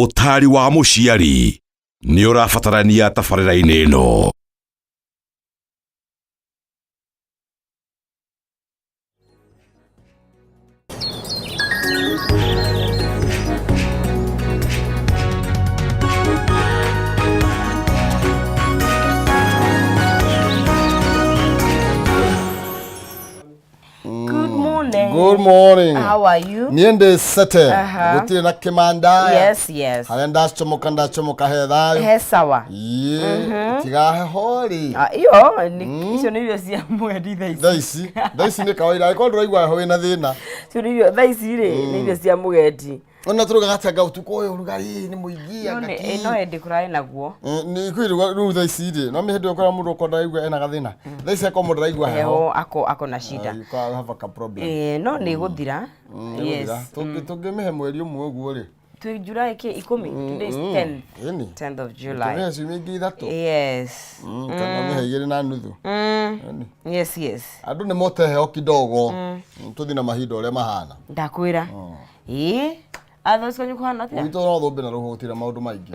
Ũtaari wa mũciari nĩ ũrabatarania tabarĩra-inĩ ĩno. Good morning. Good morning. How are you? Niĩ ndĩ sete Aha. gũtirĩ na kĩmandaya Yes. harĩa ndacomoka ndacomoka he thayũ He sawa. Ĩĩ, tiga heho rĩ Ah, Iyo ni icio nĩ irio cia mũgendi thaa ici. thaa ici thaa ici nĩ kawaida angĩkorwo ndũraigua heho wĩna thĩna Icio nĩ irio thaa ici rĩ nĩ irio cia mũgendi. ona tũrugaga atĩa nga ũtukũ ũyũ ũrugarĩ nĩ mũingĩ No anga nĩ kĩ. no ĩndĩ kũrarĩ naguo. Nĩ kwĩ rĩu thaa ici rĩ no hĩndĩ ĩyo ũkora mũndũ okorwo ndaraigua ena gathĩna thaa ici akorwo mũndũ ndaraigua heho Heho ako na shida. You can have a problem. Eh, no nĩ gũthira. Yes. Nĩgũthira. Tũngĩmĩhe mweri ũmwe ũguo rĩ Twĩ July kĩ ikũmi. Today is 10th. Ĩni. 10th of July. Tũmĩhe ciumia ingĩ ithatũ Yes. Kana ũmĩhe igĩrĩ na nuthu. Ĩni. Yes. Andũ nĩ mote heho kidogo tũthiĩ na mahinda ũrĩa mahana. Ndakwĩra. Ĩĩ. Otherwise kwanyu kũhana atĩa? Gwitũ no thũmbĩ na rũhuho gũtirĩ maũndũ maingĩ.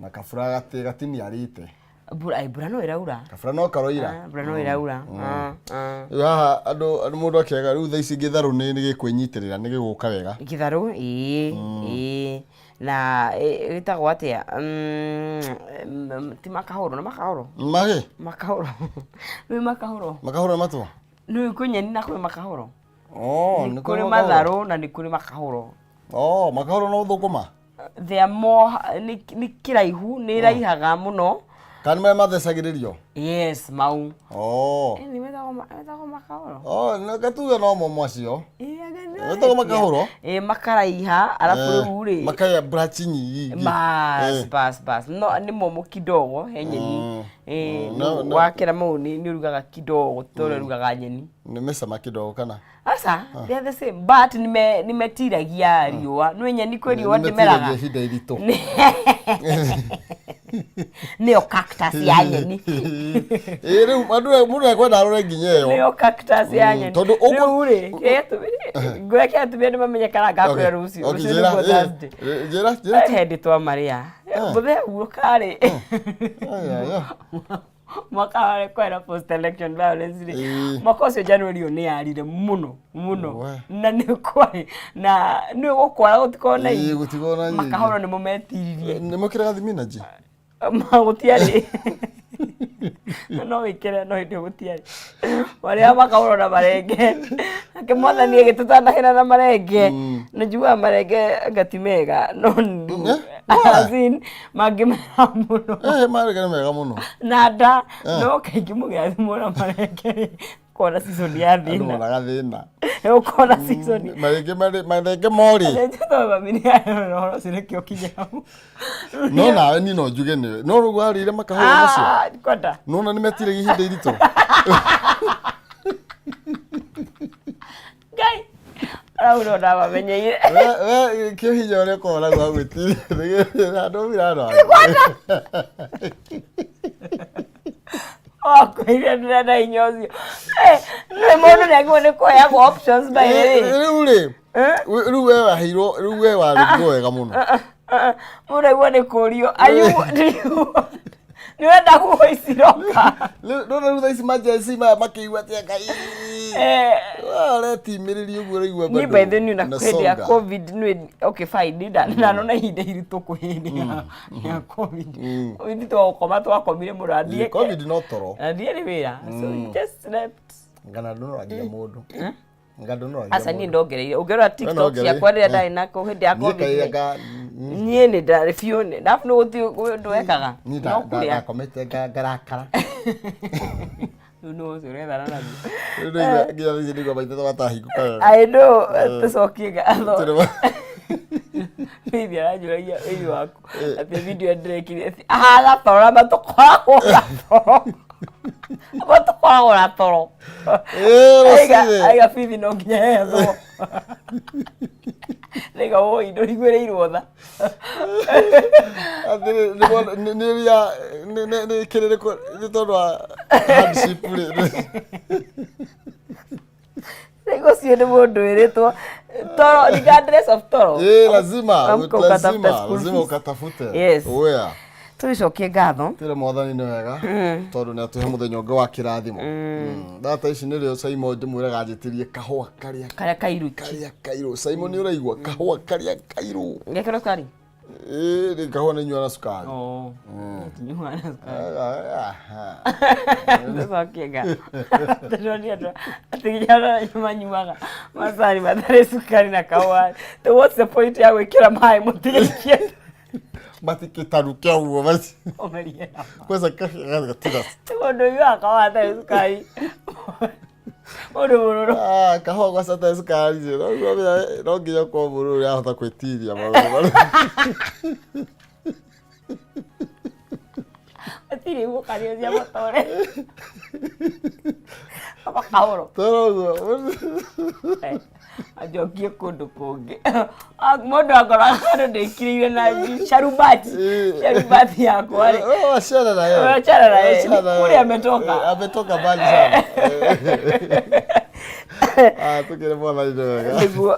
Na kabura gatiniarĩte. Mbura ai, mbura no ĩraura. Kabura no karoira. Ah, Mbura no ĩraura. Ah, ah. Rĩu haha andũ mũndũ akĩaga rĩu thaa ici gĩtharũ nĩ gĩkwĩnyitĩrĩra nĩ gĩgũka wega. Gĩtharũ ĩĩ ĩĩ na ĩtagwo atĩa ti makahũro nĩ makahũro Mahĩ makahũro nĩ makahũro makahũro nĩ matũ. nĩ kwĩ nyeni na kwĩ makahũro Oh, nĩ nĩ kũrĩ makahũro. matharũ na nĩ kũrĩ makahũro. Oh, makahũro no thũkũma. They are more nĩ kĩraihu nĩ ĩraihaga mũno. Kana nĩ marĩa mathecagĩrĩrio? Yes, mau. Oh. Nĩ metagwo makahũro. Oh, nĩ gatuge no mo macio. Ĩĩ, anga nĩ Metagwo makahũro? Ĩĩ, makaraiha arabu rĩu rĩ Makaya branch nyingĩ. Bas, bas, bas. No nĩ momũ kidogo he nyeni. Ĩĩ, No, no. wakĩra mau nĩ ũrugaga kidogo ta ũrĩa ũrugaga nyeni. Nĩ mĩcama kidogo kana? Aca, they are the same but nĩ metiragia riũa. Nĩ nyeni kwĩ riũa Nĩ metiragia ndĩmeraga. ihinda iritũ. Nĩyo cactus ya nyeni. Ĩĩ rĩu andũ mũndũ ekwenda arore nginya ĩyo. Nĩyo cactus ya nyeni. Tondũ Rĩu rĩ, ngwĩra kĩrĩa atumia nĩ mamenye kana ngakwĩra rũciũ. Okay, Rũciũ njĩra, nĩguo Thursday. njĩra, njĩra. He hĩndĩ twamarĩa. Mũthee hurũka rĩ. Aya, aya. Mwaka wa kwera post election violence rĩ. Mwaka ũcio January ũyũ nĩ yarire mũno mũno. We. Na nĩ kwarĩ na nĩ gũkwara gũtikorwo na Ĩĩ, irio. gũtikorwo na irio. Makahũro nĩmo metiririe. Nĩ mũkĩraga thibinanji? Ma gũtiarĩ. No wĩkĩre no hĩndĩ ĩyo gũtiarĩ. Marĩa makahũrwo na marenge. Nake mwathani agĩtũtanahĩra na marenge. Nĩ njugaga marenge anga ti mega no as in mangĩmera mũno. Marenge nĩ mega mũno. Na nda no kaingĩ mũgĩathimwo na marenge rĩ kona season ya Andũ thĩna. monaga thĩna. Ũkona season. Marenge marenge morĩ. Tondũ mami nĩ arona ũhoro ũcio nĩkĩo ũkinye hau. No nawe niĩ no njuge nĩwe. No rĩu warĩire makahũra macio. Ah, kwenda. Nona nĩ metiragia ihinda iritũ. Ngai. Araura ndamamenyeire. We kĩo hinya ũrĩa ũkoragwo naguo wa gwĩtiria. Andũ birano. Wakwĩrire ndĩrenda hinya ũcio. Nĩ mũndũ nĩ agĩrĩirwo nĩ kũheagwo options by the way. Rĩu rĩ, rĩu we waheirwo, rĩu we warugirwo wega mũno. Mũndũ aigua nĩ kũrio. Are you, do you, nĩ ũrenda huho ici roka? Rĩu rĩu thaa ici majenci maya makĩigua atĩa Ngai. Aretimĩrĩria ũguo ũraigua Niĩ bado by the way na hĩndĩ ya unasonga. COVID nĩ okay fine nĩ ndanona ihinda iritũ kwĩ hĩndĩ ya COVID. Ithuĩ twagũkoma twakomire mũno na ndiĩ- COVID no toro. na ndiarĩ wĩra. So you just slept. Ngana ndũnoragia mũndũ. Nga ndũnoragia Aca niĩ mũndũ. ndongereire. Ũngĩrora TikTok nongereire. ciakwa rĩrĩa ndarĩ nako hĩndĩ ya Niĩ COVID. kaĩ rĩ, anga Niĩ nĩ ndarĩ biũ nĩ ndabu nĩ gũtirĩ ũndũ wekaga. niĩ No kũrĩa. ndakomete ngarakara. Rĩu nĩ ũcio ũrethana naguo. Rĩu ndaigua nginya thaa ici ndaigua maitho matahingũka wega. I know, tũcokie ngatho. Tũrĩ Bibi aranjũragia bibi waku atĩ video ndĩrekire atĩ ahana toro na matũkoragwo na toro. Matũkoragwo na toro. Ĩĩ, Aiga rũcinĩ. aiga bibi no nginya ethwo. Ndaiga woi ndũiguĩrĩirwo tha. Atĩrĩ, nĩ ũrĩa nĩ kĩrĩrĩkũ nĩ tondũ wa hardship rĩ. Rĩu ũcio nĩ mũndũ wĩrĩtwo toro regardless of toro. Eh, lazima Amka ukatafute lazima school lazima fees. ukatafute. Yes. Wea. Tũgĩcokie ngatho. Twĩre mwathani nĩ wega tondũ nĩ atũhe mũthenya ũngĩ wa kĩrathimo. Thata ici nĩrĩo Simon ndĩmwĩraga anjĩtĩrie kahũa karĩa Karĩa kairu. karĩa kairũ. Simon nĩ ũraigua kahũa karĩa kairũ. Ngekĩrwo cukari? Ĩĩ rĩ kahũa nĩ nyua na cukari. Oh. Tinyuaga na cukari. Aha. Tũcokie ngatho. Tũronia andũ atĩ nginya andũ arĩa manyuaga macani matarĩ cukari na kahũa. So what's the point ya gwĩkĩra maĩ mũtigaikie Matikĩtaruke ũguo basi. ũmerie na Kwanza gatina. mũndũ ũnyuaga kahũa gatarĩ cukari. Mũndũ mũrũrũ. Ah, kahũa gwa cata cukari rĩ, no nginya ũkorwo mũrũrũ ũrahota gwĩtiria maũndũ marĩa. Hatirĩ gukanio cia mũtũrĩre. Kaba kahũro. Toro ũguo. Anjokie kũndũ kũngĩ. Mũndũ akoraga handũ ndĩkirĩire na sharubati. Sharubati yakwa rĩ. Oh, wachana na yeye. Wachana na yeye. Wachana na Ni kule yeye. ametoka. Eh, ametoka mbali sana. Ah, tukire mwathani nĩ wega. Nĩguo.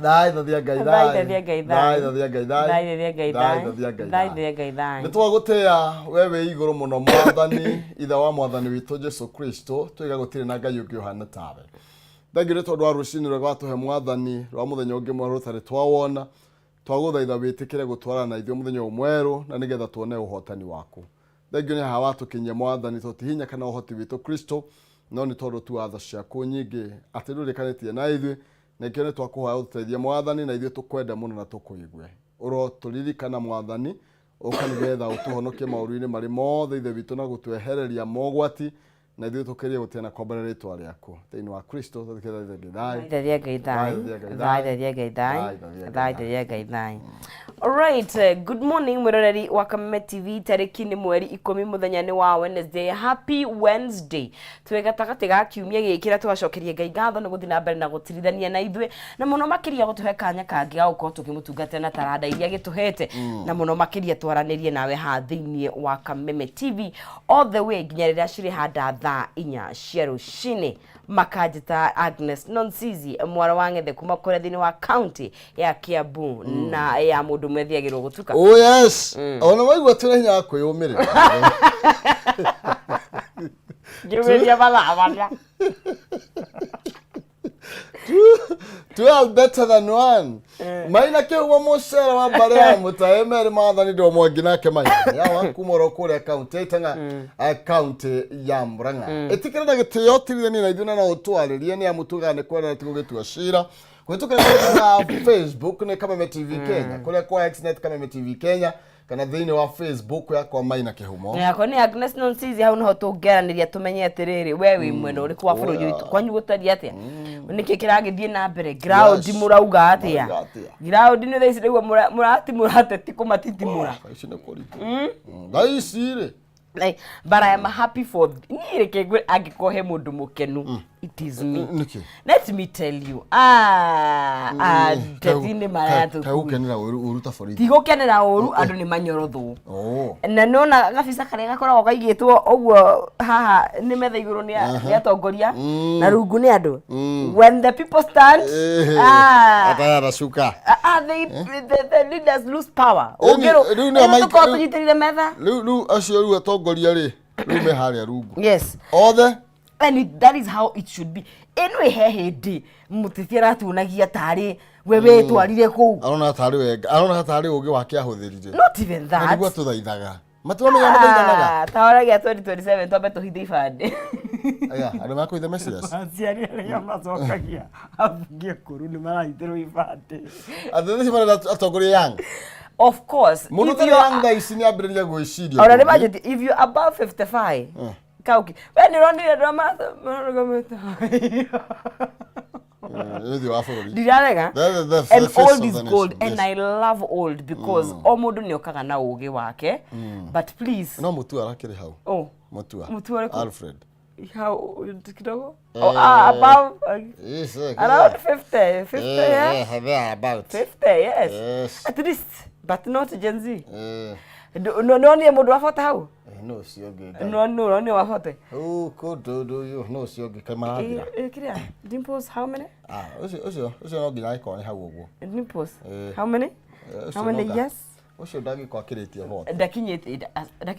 Thai thathia Ngai Thai thathia Ngai thai. Thai thathia Ngai thai. Thai thathia Ngai Thai thai. thathia Ngai Thai thai. thathia Ngai thai. Nĩ twagũtĩĩa we wĩ igũrũ mũno mwathani ithe wa mwathani witũ Jesu Kristo twiga gũtirĩ na Ngai ũngĩ ũhana tawe. Thengiũ nĩ tondũ wa rũcinĩ rwega watũhe mwathani rwa mũthenya ũngĩ mwerũ ũtarĩ twawona. Twagũthaitha wĩtĩkĩre gũtwarana na ithuĩ mũthenya ũyũ mwerũ na nĩgetha tuone ũhotani waku. Thengiũ nĩ haha watũkinyia mwathani to ti hinya kana ũhoti witũ Kristo no nĩ tondũ tu wa tha ciaku nyingĩ atĩ ndũrĩkanĩtie na ithuĩ na ikĩo nĩ twakũhoya ũtũteithie mwathani na ithuĩ tũkwende mũno na tũkũigue. Ũrotũririkana mwathani ũka nĩgetha ũtũhonokie maũru-inĩ marĩ mothe ithe witũ na gũtwehereria mogwati na ithuĩ tũkĩrie gũtĩa na kwambarĩra rĩtwa rĩaku thĩinĩ wa Kristo tũthikĩrĩria Ngai thai. Thai thathia Ngai thai. Thai thathia Ngai Thai thathia Ngai thai. Thai thathia Ngai Thai thathia Ngai thai. Alright, good morning mwiroreri wa Kameme TV tarĩki nĩ mweri 10 mũthenya nĩ wa Wednesday. Happy Wednesday. Twĩ gatagatĩ ga kiumia gĩkĩ na tũgacokeria Ngai ngatho nĩ gũthiĩ na mbere na gũtirithania na ithuĩ na mũno makĩria gũtũhe kanya kangĩ ga gũkorwo tũkĩmũtungatĩra na taranda iria gĩtũhete na mũno makĩria twaranĩrie nawe haha thĩinĩ wa Kameme TV all the way nginya rĩrĩa cirĩhanda thaa 4 cia rũcinĩ. Makanjĩta Agnes Nonsizi mwarĩ wa Ng'ethe kuma kũrĩa thĩinĩ wa county ya Kiambu na ya mũndũ ũmwe thiagĩrwo gũtuka. Oh yes. Ona waigua twĩna hinya wa kwĩyũmĩrĩria. Ngĩũmĩria mathaa mana. Two are better than one. Maina kĩhumo mũcere wa mbarĩ ya mũtahe merĩ mathani ndo mwangi nake maina yawa kuma oro kũrĩa kaunti ya Itang'a kaunti ya Murang'a ĩtĩkĩra na gĩtĩo tirithania na ithuĩ na no ũtwarĩrie nĩ amu tugaga nĩ kwendana ti gũgĩtua cira kũhĩtũkĩra kũrĩa Facebook nĩ Kameme TV Kenya kũrĩa kwa Xnet Kameme TV Kenya kana thĩinĩ wa Facebook yakwa Maina Kĩhumo. Yakwa nĩ Agnes Nonsizi hau noho tũngĩaranĩria tũmenye atĩrĩrĩ we wĩ mwena ũrĩkũ wa bũrũri witũ kwanyu gũtariĩ atĩa nĩkĩ kĩragĩthiĩ na mbere ground Yes. mũrauga atĩa Mũrauga atĩa? ground nĩ thaa ici nĩguo mũratimũra ateti kũmatitimũra. Thaa ici nĩ kũritũ. Thaa ici rĩ Like, but I am happy for niĩ reke ngwĩre angĩkorwo he mũndũ mũkenu it is me. Nĩkĩ? Let me tell you, ateti nĩ maratũkuia. Kagukenera ũru ta borithi. Tigũkenera ũru andũ nĩ manyorothwo. Oh. Na nona gabica karĩa gakoragwo kaigĩtwo ũguo haha nĩ metha igũrũ nĩ atongoria na rungu nĩ andũ. When the people stand, Atayara cuka. The leaders lose power. Ĩni, Ũngĩrũ rĩu nĩo rĩu tũkorwo rĩu- tũnyitĩrĩire metha. Rĩu rĩu acio rĩu atongoria rĩ rĩu me harĩa rungu. Yes. Othe And that is how it should be. Ĩno he hĩndĩ mũteti aratuonagia tarĩ we wetwarire kũu. Arona tarĩ we arona tarĩ ũgĩ wake ahũthĩrire. Not even Na nĩguo that. atũthaithaga. Matiramenya mathaithanaga. Tahoragia 2027 twambe tũhithe ibandĩ. Aya, andũ makũitha meciria. Aciari arĩa macokagia ambunge akũrũ nĩ marahithĩrwo ibandĩ. Atĩ thaici marenda atongoria young. Of course. Mũndũ If ũtarĩ you are- young thaa ici nĩ ambĩrĩria gwĩciria. Ona nĩ manjĩtie, if you above 55 kauki we nĩ ũronire andũ arĩa marũgamĩte. Ũthiũ wa bũrũri. Ndirarega. The And face old of is the gold nation, and yes. I love old because o mũndũ nĩ okaga na ũgĩ wake but please. No Mutua arakĩrĩ hau. Oh. Mutua. Mutua ũrĩkũ? Alfred. How kidogo? Oh, above Yes, around 50, 50, yeah. yeah, about. 50, yes. Yes. At least, but not Gen Z. Eh, Nonire mũndũ wa bota hau. No ũcio ũngĩ Ngai. No no no wa 40. Huku ndundu yu no ũcio ũngĩ kaĩ marathira. Kĩrĩa Dimples, how many? Ah, ũcio ũcio ũcio no nginya agĩkorwo nĩ hau ũguo. Dimples. Eh. How many? Eh, ũcio How many no nga- years? Ũcio ndangĩkorwo akĩrĩtie 40. Ndakinyĩtie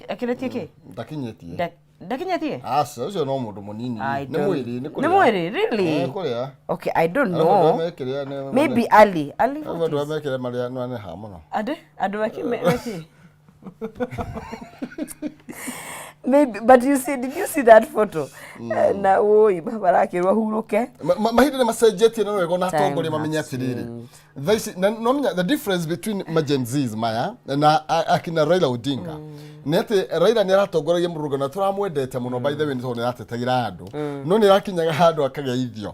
akĩrĩtie kĩ? Ndakinyĩtie. Ndakinyĩtie? Aca, ũcio no mũndũ mũnini. I Nĩ don't- mwĩrĩ, nĩ Nĩ kũrĩa. mwĩrĩ, really? Eh, kũrĩa. Okay, I don't Alafu andũ know. arĩa mekĩrĩa nĩ- Maybe Ali. Ali Alafu andũ arĩa 40s. mekĩrĩa marĩa nĩ manenehaga mũno. Ade? Andũ ake meki? Maybe, but you see, did you see that photo? Na oi, barakirwo huruke. Mahinda nĩ macenjetie na wega ona Time atongoria mamenye has atĩrĩrĩ thaa ici na no menya the difference between ma Gen Zs maya na akina Raila Odinga nĩ atĩ Raila nĩ aratongoragia mũrũrũngano na tũramwendete mũno by the way nĩ tondũ nĩ aratetagĩra andũ no nĩ arakinyaga handũ akageithio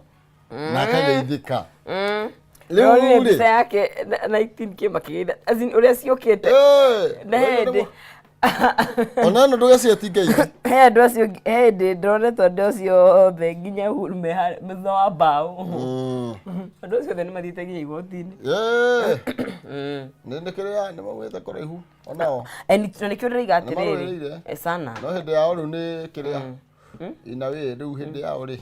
na akageithĩka rĩu Rĩu mbica rĩ yake na 19K makĩgeitha. As in ũrĩa ciũkĩte. Na hĩndĩ ona ĩno ndũgeciria ti ngeithi. He andũ acio he hĩndĩ ndonetwo andũ acio othe nginya Uhuru me thutha wa mbaũ. Andũ acio othe nĩ mathiĩte nginya igoti-inĩ. Nĩ kĩrĩa nĩ maumĩte kũraihu onao. And na nĩkĩo ndĩroiga atĩrĩrĩ. Nĩmarũĩrĩire. Sana. No hĩndĩ yao rĩu nĩ kĩrĩa inawĩ rĩu hĩndĩ yao rĩ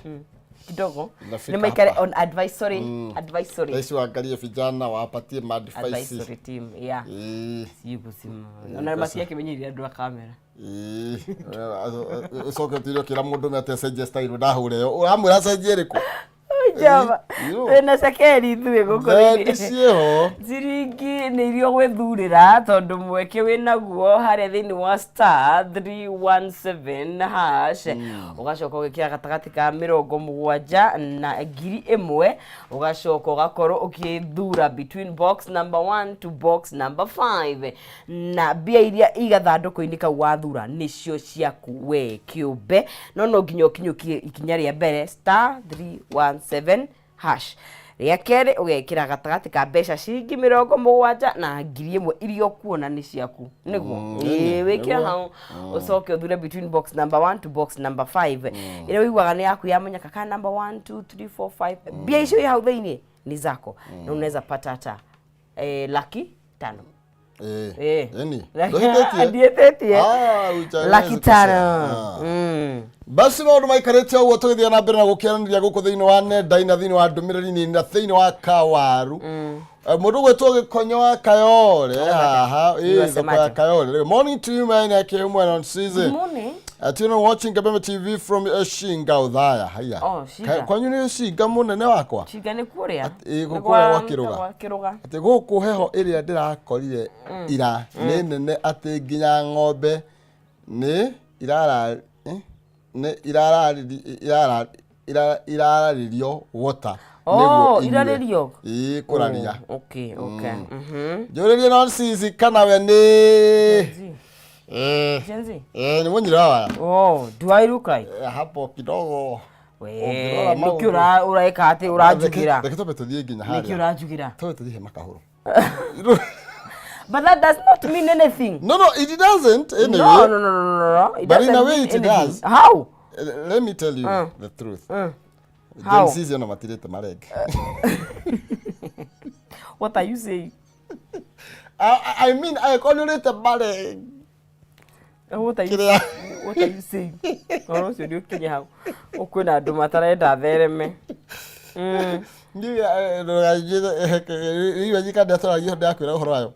Kidogo. Inafika Nĩ maikare hapa. on advisory advisory Rais waangalie vijana wapatie maadvice. Advisory team, yeah. Ciĩgũcima. Ona matiakĩmenyeria andũ a kamera. Ũcoke ũtire ũkĩra mũndũ atĩ acenjie style ndahũre ĩyo ũramwĩra acenjie ĩrĩkũ? Java. Ĩĩ. Twĩna cekeri ithuĩ gũkũ Thendi thĩinĩ. ciĩho. Ciringi nĩ iria ũgwĩthurĩra tondũ mweke wĩ naguo harĩa thĩinĩ wa *317# ũgacoka ũgĩkĩra gatagatĩ ka 70 na 1000 ũgacoka ũgakorwo ũkĩthura between box number 1 to box number 5 na mbia iria i gathandũkũ-inĩ kau wathura nĩcio ciaku we kĩũmbe no no nginya ũkinyũkie ikinya rĩa mbere *317# rĩa kerĩ ũgekĩra gatagatĩ ka mbeca ciringi 70 na 1000 iria ũkuona nĩ ciaku nĩguo ĩĩ wĩkĩre hau ũcoke ũthure between box number 1 to box number 5 ĩrĩa ũiguaga nĩ yaku ya mũnyaka ka number 1 2 3 4 5 mbia icio i hau thĩinĩ ni zako na unaweza pata hata 500,000. Ĩĩ. Ĩni. Ndũhĩtĩtie? Ndiĩtĩtie. Ah, hujawahi Laki kukosea. tano. Ah. Basi maũndũ maikarĩte ũguo tũgĩthiĩ na mbere na gũkĩaranĩria gũkũ thĩinĩ wa nenda-inĩ na thĩinĩ wa ndũmĩrĩri nini na thĩinĩ wa kawaru. Mũndũ ũgwĩtwo Gĩkonyo wa Kayore haha You ĩ are thoko ya smart. Kayore. Morning to you man akĩmwe on season. Morning. Tuna watching Kabeme TV from Shinga Uthaya. Haya. Oh, Shinga. Kwanyu nĩ Shinga mũnene wakwa. Shinga nĩ kũrĩa. Ĩ, Nĩ kũrĩa gwa Kĩrũga. Gwa Kĩrũga. Atĩ gũkũ heho ĩrĩa ndĩrakorire ira nĩ nene atĩ nginya ng'ombe nĩ irara nĩ irararĩrio wota Oh, nĩguo inyue. irarĩrio? Ĩĩ, kũraria. Oh, okay, okay. Njũrĩrie no cici kana we nĩ Gen Z. Gen Z. Nĩ mũnyira waya. Oh, do I look like? Hapo kidogo. We, Ũngĩrora nĩkĩ maũndũ. ũraĩka atĩ ũranjugĩra? Reke twambe tũthiĩ nginya Nĩkĩ harĩa. ũranjugĩra? Twambe tũthiĩ he makahũrũ. But that does not mean anything. No, it doesn't anyway. No, no, no, no, no, no. It But in a doesn't way mean it anything. does. How? Let me tell you the truth. How? Gen Z ona matirĩte marenge. What are you saying? I mean, angĩkorwo nĩ ũrĩte marenge. What are you Kĩrĩa? What are you saying? Ũhoro ũcio nĩ ũkinye hau. Kwĩna andũ matarenda thereme. Iwe nyika ndĩatũragia ndĩrakwĩra ũhoro wayo.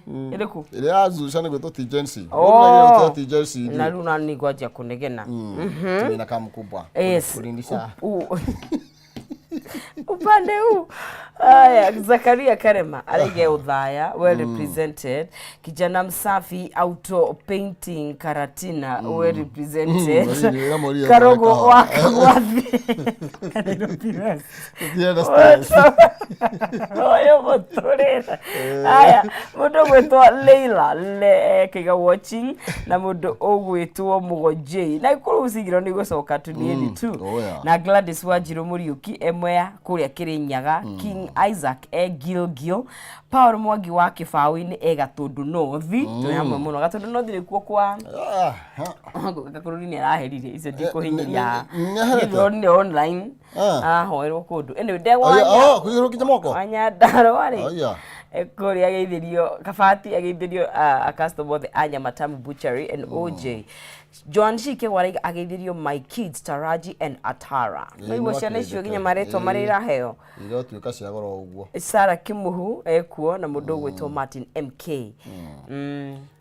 Ĩrĩkũ? Ĩrĩa yazuca nĩ gwĩtwo ti Gen Z. Oh. Mũndũ nĩ ti Gen Z. Na rĩu nani ngwanjia kũnegena. Mimi kama mkubwa. Yes. Kulindisha. Upande huu. Aya, Zakaria Karema arege Uthaya, well represented. Kijana msafi auto painting Karatina, well represented. Ĩra mũria Karogo kahora. wa Kagwathi. Nairobi West. Tũthiĩ na style. Oyo mũtũrĩre. Aya, mũndũ ũgwĩtwo Leila le Kaiga watching na mũndũ ũgwĩtwo Mũgo J. Na kũrũ cigiro nĩ gũcoka tunieni tu. Oh, yeah. Na Gladys Wanjiru Mũriũki emwea kũrĩa Kĩrĩnyaga, King Isaac e Gilgil, Paul Mwangi wa Kĩbaũ-inĩ e Gatũndũ North, twĩ hamwe mũno. Gatũndũ North nĩkuo kwa Ah, ha. Gakũrũri nĩ araherire icio ndikũhinyĩria. Nĩ aherete? Ndĩronire online. Ah. Arahoerwo kũndũ. Anyway, ndegwa Oh, kũigĩrwo nginya moko. wa Nyandarua rĩ. Aya. Kũrĩa ageithĩrio kabati ageithĩrio a customer othe a Nyamatamu Butchery and OJ. Joan Shike waraiga ageithĩrio my kids Taraji and Atara. Ĩĩ, Noigua no ciana icio akĩendete. nginya marĩtwa Ĩĩ. marĩa iraheo. Irotuĩka cia goro ũguo. Sarah Kimuhu ekuo na mũndũ ũgwĩtwo Martin MK.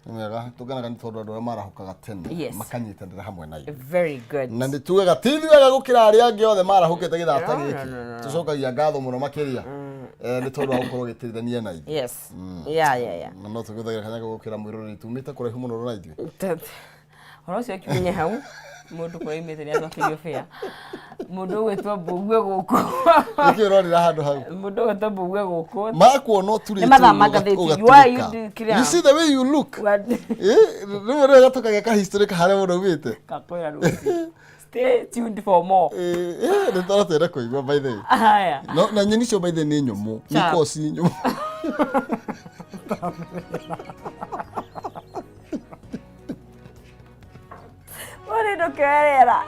Nĩ wega tũkenaga nĩ tondũ andũ arĩa marahũkaga tene Yes. makanyitanĩra hamwe na ithuĩ. Very good. Na nĩ tugaga ti ithuĩ wega gũkĩra arĩa angĩ othe marahũkĩte gĩthata No, no, gĩkĩ. no, no. Tũcokagia ngatho mũno makĩria nĩ tondũ wa gũkorwo ũgĩteithania na ithuĩ. Yes. Yeah, yeah, yeah. Na no tũgĩthagĩra kanya gũkĩra mwĩroreri tumĩte kũraihu mũno na ithuĩ. Horo ũcio kiunye hau mũndũ kũrĩa aumĩte nĩ acokerio bĩa mũndũ ũgwĩtwo Mbũgue gũkũ. Nĩkĩ ũronera handũ hau? Mũndũ ũgwĩtwo Mbũgue gũkũ. Makuona ũturĩte Nĩ mathaa ũguo ma ngathĩti. Why you ũgaturĩka. do kĩrĩa? You see the way you look. Rĩmwe rĩrĩa tũkagĩa ka history ka harĩa mũndũ aumĩte. Kakwĩra rũciũ. Stay tuned for more. Nĩ tũratwenda kũigua by the way. Haya. No, na nyeni icio by the way nĩ nyũmũ. Nĩ Cha. ikoragwo ci nyũmũ. Mũrĩ ndũkerera.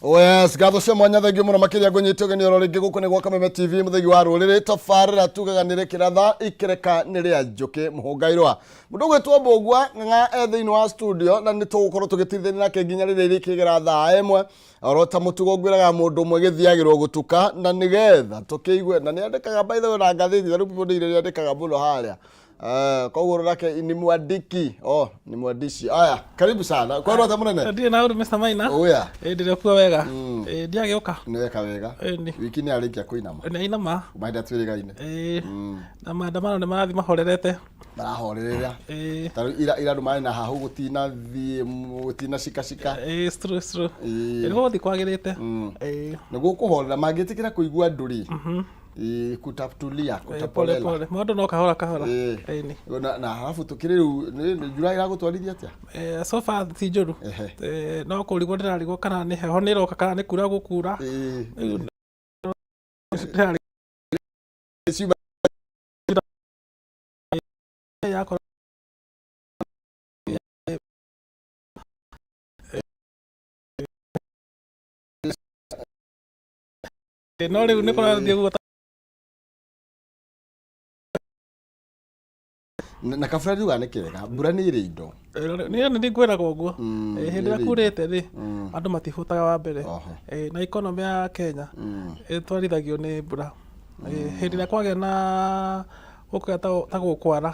Oh yes, ngatho cia mwanya thengiũ mũno makĩria ngũnyite ũgeni oro rĩngĩ gũkũ nĩ gwa Kameme TV mũthegi wa rũrĩrĩ tabarĩra tugaga nĩ rĩkĩratha ikĩreka nĩ rĩa njũkĩ mũhũngairwa mũndũ ũgwĩtwo Mbũgua ng'ang'a e thĩinĩ wa studio na nĩ tũgũkorwo tũgĩteithania nake nginya rĩrĩa irĩkĩgera thaa ĩmwe oro ta mũtugo ngwĩraga mũndũ ũmwe gĩthiagĩrwo gũtuka na nĩgetha tũkĩigue na nĩandĩkaga by the way na ngathĩti na rĩu people nĩ rĩandĩkaga mũno harĩa. Koguo nake ni mwandiki oh ni mwandishi aya karibu sana kwerwo ta mũnene Ndirĩ na ũru Mr. Maina. Oya. Ĩ ndĩrĩ kuo wega. Ĩ ndiagĩũka. Nĩ weka wega. Ĩni. Wiki nĩ arĩkia kũinama. Nĩ ainama. Mahinda twĩrĩgaine. Ĩ na maandamano nĩ marathiĩ mahorerete. Marahorerera. Ĩ Ta rĩu ira ira andũ marĩ na hahu gũtinathiĩ gũtina cikacika. ĩ it's true, it's true. Ĩ. Ĩ nĩ gũgũthiĩ kwagĩrĩte. Ĩ Nĩguo kũhorera mangĩtĩkĩra kũigua andũ rĩ. Ĩĩ, kutatulia Eh, pole kutapolela pole maũndũ no kahora kahora. Ĩĩ. Ĩni. Na halafu tukĩrĩ rĩu nĩ July ĩragũtwarithia atĩa? Eh, so far ti njũru. Ehe. Eh, no kũrigwo ndĩrarigwo kana nĩ heho nĩ ĩroka kana nĩ kura gũkura. Ĩĩ. Rĩu ndĩrarigwo Ciuma yakorwo no rĩu nĩ kũrathiĩ ũguo. Na kabura riuga nĩ kega, mbura nĩ ĩrĩ indo. Niĩ nĩ ngwĩraga ũguo. Mm, Eh, hĩndĩ ĩrĩa nĩ ĩrĩ kurĩte rĩ, Mm. andũ matihũtaga wa mbere. Oho. Eh, na economy ya Kenya Mm. ĩtwarithagio nĩ mbura. Eh, hĩndĩ ĩrĩa kwagĩa na gũkũgĩa ta gũkwara,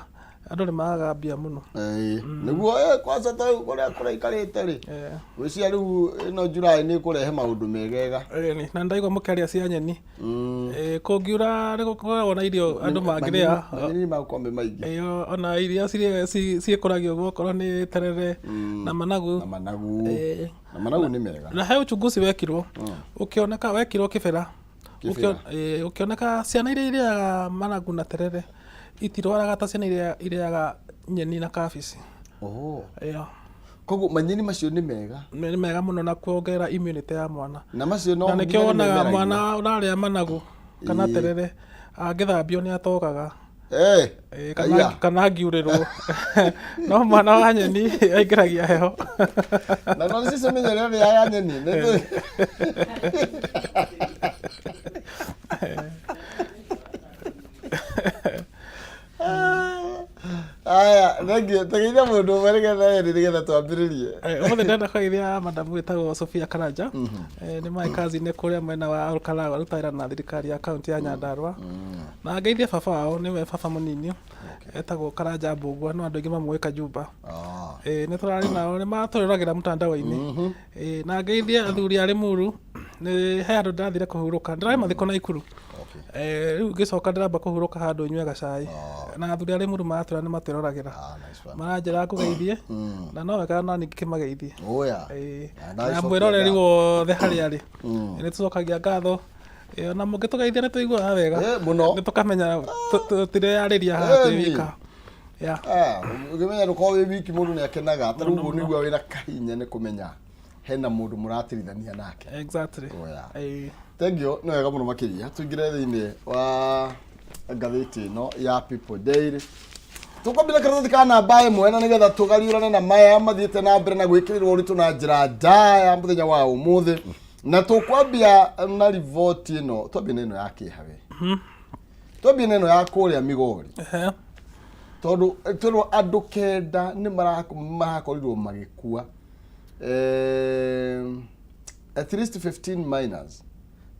andũ nĩ magaga mbia mũno. Ĩĩ, nĩguo eh, kwanza ta rĩu kũrĩa kũraikarĩte rĩ, Eh, gwĩciria rĩu ĩno July nĩ ĩkũrehe maũndũ megega. ĩni, na ndaigua mũkĩaria cia nyeni. Mm. Eh, kũngiura nĩ gũkoragwo na irio andũ mangĩrĩa. Manyeni magũkorwo me maingĩ. Eh, ona irio ciria ciĩkũragio ũguo okorwo nĩ terere na managu. Na managu. Eh, Na managu nĩ mega. na he uchunguzi wekirwo ũkĩoneka wekirwo kĩbera. Kĩbera. Ũkĩoneka ciana iria irĩaga managu na terere itirwaraga ta ciana iria irĩaga nyeni na kabici. Oh. Ĩyo. Koguo manyeni macio nĩ mega. Nĩ mega mũno na kuongerera immunity ya mwana. Na macio no Na nĩkĩo nginya nĩ wonaga memeragio. mwana ũrarĩa managu kana Ĩĩ. terere angĩthambio nĩ atogaga. Eh, Ĩĩ, kana aya. kana angiurĩrwo. No mwana wa nyeni aingĩragia heho. Na no nĩ cimenyerere rĩaga nyeni. Nĩ Aya, thengiũ. Tũgeithie mũndũ ũmwe nĩgetha erĩ nĩgetha twambĩrĩrie. Eh, ũmũthĩ ndĩrenda kũgeithia madamu wĩtagwo Sofia Karanja. Eh, nĩ my cousin kũrĩa mwena wa Olkalau, aruta wĩra na thirikari ya kaunti ya Nyandarua. Na ngeithie baba wao, nĩwe baba mũnini, etagwo Karanja Mbũgua, no andũ aingĩ mamũĩ Kajumba. Ah. Eh, nĩ tũrarĩ nao, nĩ matũroragĩra mtandao-inĩ. Eh, na ngeithie athuri a Limuru, nĩ he handũ ndĩrathire kũhurũka, ndĩrarĩ mathiko Naikuru. Okay. Eh, rĩu ngĩcoka ndĩramba kũhurũka handũ nyue gacai. Na athuri a Limuru maratwĩra nĩ matwĩroragĩra. Ah, nice one. Maranjĩra ngũgeithie, na no wega nani ngĩkĩmageithie. Oya. Ĩĩ. Na Na ndacokia mwĩroreri ngatho. wothe harĩa arĩ, nĩ tũcokagia ngatho. Ĩĩ, ona mũngĩtũgeithia nĩ tũiguaga wega. Eh, mũno. Nĩ tũkamenya tũtireyarĩria haha twĩ Ĩni. wika. Yeah. Ah, ũngĩmenya ndũkorwo wĩ wiki mũndũ nĩ akenaga. Ta rĩu ũguo nĩguo wĩna kahinya nĩ kũmenya hena mũndũ mũratirithania nake. Exactly. Oya. Ĩĩ. Thengiũ, nĩ wega mũno makĩria tũingĩre thĩinĩ wa ngathĩti ĩno ya People Daily. Tũkwambia na karatathi ka namba ĩmwe na nĩgetha tũgariũrane na maya mathiĩte na mbere na gwĩkĩrĩrwo ũritũ na njĩra ndaya mũthenya wa ũmũthĩ, na tũkwambia na riboti ĩno, twambie na ĩno ya kĩeha we. Twambie na ĩno ya kũrĩa Migori. Ehe. Tondũ twerwo andũ kenda nĩ marakorirwo magĩkua. At least 15 miners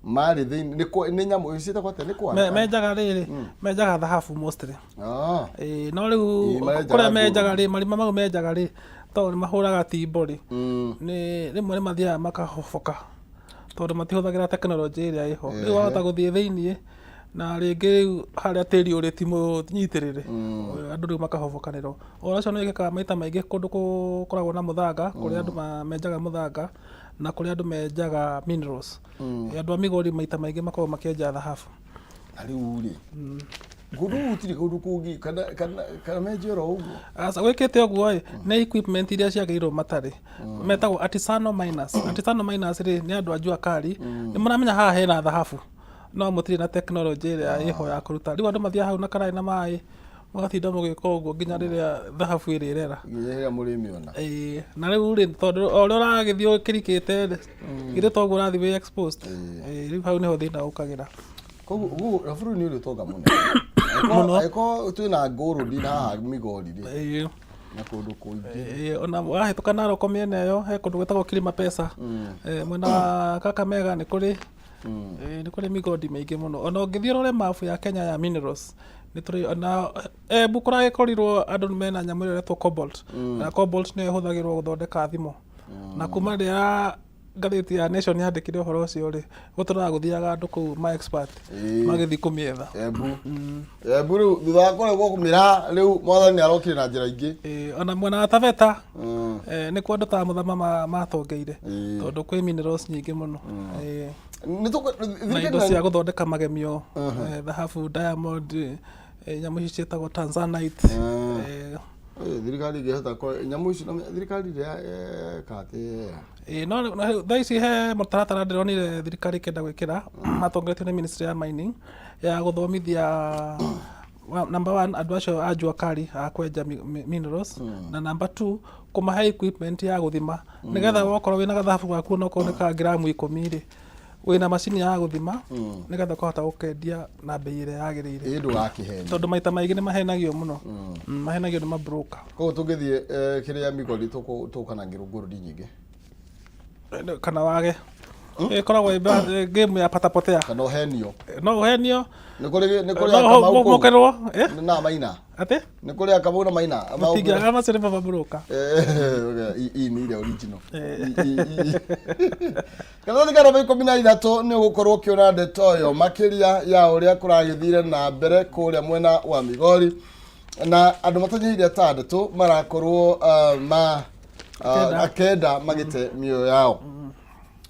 marĩ thĩinĩ nĩ nĩ nyamũ ciĩtagwo atĩa? Nĩ kwara? Menjaga rĩrĩ, menjaga thahabu mostly. Ah. Ĩĩ, no rĩu Ĩĩ, marenjaga kũrĩa menjaga gold. rĩ, marima mau menjaga rĩ, tondũ nĩ mahũraga timbo rĩ, Mm. nĩ rĩmwe nĩ mathiaga makahoboka tondũ matihũthagĩra tekinoronjĩ ĩrĩa ĩho. Rĩu Ehe. wahota gũthiĩ thĩiniĩ na rĩngĩ rĩu harĩa tĩri ũrĩ ti mũnyitĩrĩre, andũ rĩu makahobokanĩrwo. Ũhoro ũcio nĩ wĩkĩkaga maita maingĩ kũndũ gũkoragwo na mũthanga, kũrĩa andũ menjaga mũthanga na kũrĩa andũ menjaga minerals. Andũ a Migori maita maingĩ makoragwo makĩenja thahabu. Na rĩu rĩ, kũndũ gũtirĩ kũndũ kũngĩ kana menje oro ũguo? Aca, gwĩkĩte ũguo ĩ, nĩ equipment iria ciagĩrĩirwo matarĩ. Metagwo artisanal miners. Artisanal miners rĩ, nĩ andũ a jua kali. Nĩ mũramenya haha hena thahabu, no mũtirĩ na tekinoronjĩ ĩrĩa ĩho ya kũruta. Rĩu andũ mathiaga hau na karaĩ na maĩ, mũgatinda mũgĩka ũguo nginya rĩrĩa thahabu ĩrĩrera. Nginya rĩrĩa mũrĩmĩona. Ĩĩ, na rĩu rĩ, tondũ o ũrĩa ũragĩthiĩ ũkĩrikĩte rĩ, githĩ toguo ũrathiĩ wĩ exposed. Ĩĩ, rĩu hau nĩho thĩna ũkagĩra. Koguo na bũrũri nĩ ũrĩ ũtonga mũno. Angĩkorwo twĩna gold na haha Migori rĩ, Ĩĩ. na kũndũ kũingĩ. Ĩĩ, ona wahĩtũka Narok mĩena ĩyo he kũndũ gwĩtagwo Kilima Pesa. Eh, mwena wa Kakamega nĩ kũrĩ, nĩ kũrĩ migodi mĩingĩ mũno. Ona ũngĩthiĩ ũrore mabu ya Kenya ya minerals, nĩ tũrĩ ona Embu kũragĩkorirwo andũ mena nyamũ ĩrĩa ĩretwo cobalt. Na cobalt nĩyo ĩhũthagĩrwo gũthondeka thimũ. Na kuma rĩrĩa Ngathĩti ya Nation yandĩkire ũhoro ũcio rĩ, gũtũraga gũthiaga andũ kũu ma expert magĩthiĩ kũmĩetha. Embu. Embu rĩu thutha wa kũregwo kũmĩra rĩu mwathani nĩ arokire na njĩra ingĩ. Ĩĩ, ona mwena wa Taveta nĩkuo andũ ta mũthama matongeire tondũ kwĩ minerals nyingĩ mũno. Ĩĩ. Nĩ tũkũ- Na indo cia gũthondeka magemio, thahabu, diamond, nyamũ ici ciĩtagwo tanzanite. Thirikari ĩngĩhota nyamũ ici thirikari ĩrĩa ĩka atĩ Ĩĩ, no no thaa ici he mũtaratara ndĩronire thirikari ĩkĩenda gwĩkĩra matongoretio nĩ ministry ya mining ya gũthomithia number one andũ acio a jua kali a kwenja minerals na number two kũmahe equipment ya gũthima nĩgetha wokorwo wĩna gathabu gaku onokorwo nĩ ka ngiramu 10 rĩ, wĩna macini ya gũthima nĩgetha ũkahota gũkendia na mbei ĩrĩa yagĩrĩire. Ĩ ndũgakĩhenie. Tondũ maita maingĩ nĩ mahenagio mũno. Mahenagio nĩ mabroker. Koguo tũngĩthiĩ kĩrĩa Migori tũkana ngũrũndi nyingĩ. Kana wage. Ĩkoragwo ĩ game ya patapotea. Kana ũhenio. No ũhenio. Nĩ kũrĩ nĩ kũrĩ No Kamau kũu. ũmokerwo. Na Maina. Atĩ? Nĩ kũrĩ Kamau na Maina. Matingĩaga macio nĩ mababũrũka. Ii nĩ iria original. Karatathi ka namba 13 nĩ ũgũkorwo ũkĩona ndeto ĩyo makĩria ya ũrĩa kũragĩthire na mbere kũrĩa mwena wa Migori na andũ matanyihĩire atandatũ marakorwo ma akenda magĩte mĩoyo yao.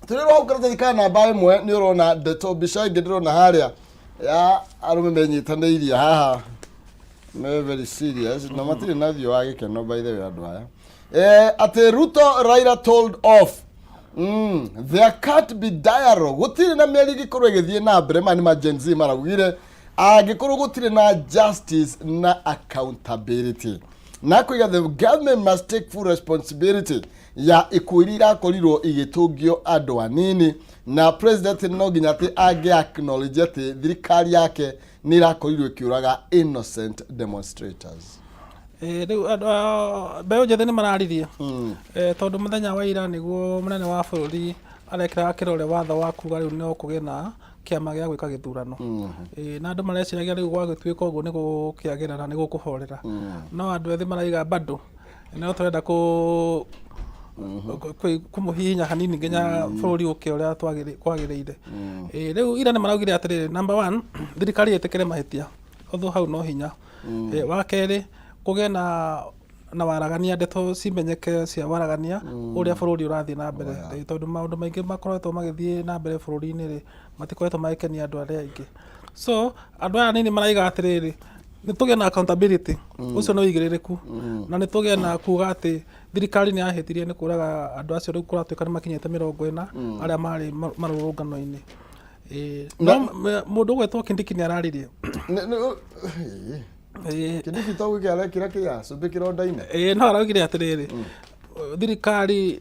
Tũrĩ hau karatathi ka namba 1 nĩ ũrona ndeto mbica ĩngĩ ndĩrona harĩa ya arũme menyitanĩirie haha me very serious na matirĩ na ũthiũ wa gĩkeno by the way andũ aya. Atĩ Ruto Raila told off. There can't be dialogue. Gũtirĩ na mĩario ĩngĩkorwo ĩgĩthiĩ na mbere. Maya nĩ ma Gen Z maraugire angĩkorwo gũtirĩ na justice na accountability. Na kuiga the government must take full responsibility ya ikuũ iria irakorirwo igĩtũngio andũ anini na president no nginya atĩ angĩ acknowledge atĩ thirikari yake nĩ irakorirwo ĩkĩũraga innocent demonstrators. Rĩu andũ mbeũ njĩthĩ nĩ mararirie tondũ mũthenya wa ira nĩguo mũnene wa bũrũri arekĩraga kĩrore watho wa kuga rĩu no kũgĩe na kĩama gĩa gwĩka gĩthurano. Na andũ mareciragia rĩu gwagĩtuĩka ũguo nĩ gũkĩagĩra na nĩ gũkũhorera. No andũ ethĩ maraiga bado no tũrenda kũmũhihinya hanini nginya bũrũri ũke ũrĩa kwagĩrĩire. Rĩu ira nĩ maraugire atĩrĩrĩ, number one, thirikari ĩtĩkĩre mahĩtia, although hau no hinya. Wa kerĩ, kũgĩe na waragania, ndeto cimenyeke cia waragania ũrĩa bũrũri ũrathiĩ na mbere. Tondũ maũndũ maingĩ makoretwo magĩthiĩ na mbere bũrũri-inĩ rĩ, matikoretwo magĩkenia andũ arĩa aingĩ. So andũ aya anini maraiga atĩrĩrĩ, nĩ tũgĩe na accountability, ũcio nĩ ũigĩrĩrĩku, na nĩ tũgĩe na kuga atĩ thirikari nĩ yahĩtirie nĩ kũraga andũ acio. Rĩu kũratuĩka nĩ makinyĩte 40 arĩa marĩ marũrũngano-inĩ. No mũndũ ũgwĩtwo Kindiki nĩ araririe. Kindiki to gwĩka arekĩra kĩa cumbĩ kĩronda-inĩ. Ĩĩ, no araugire atĩrĩrĩ, thirikari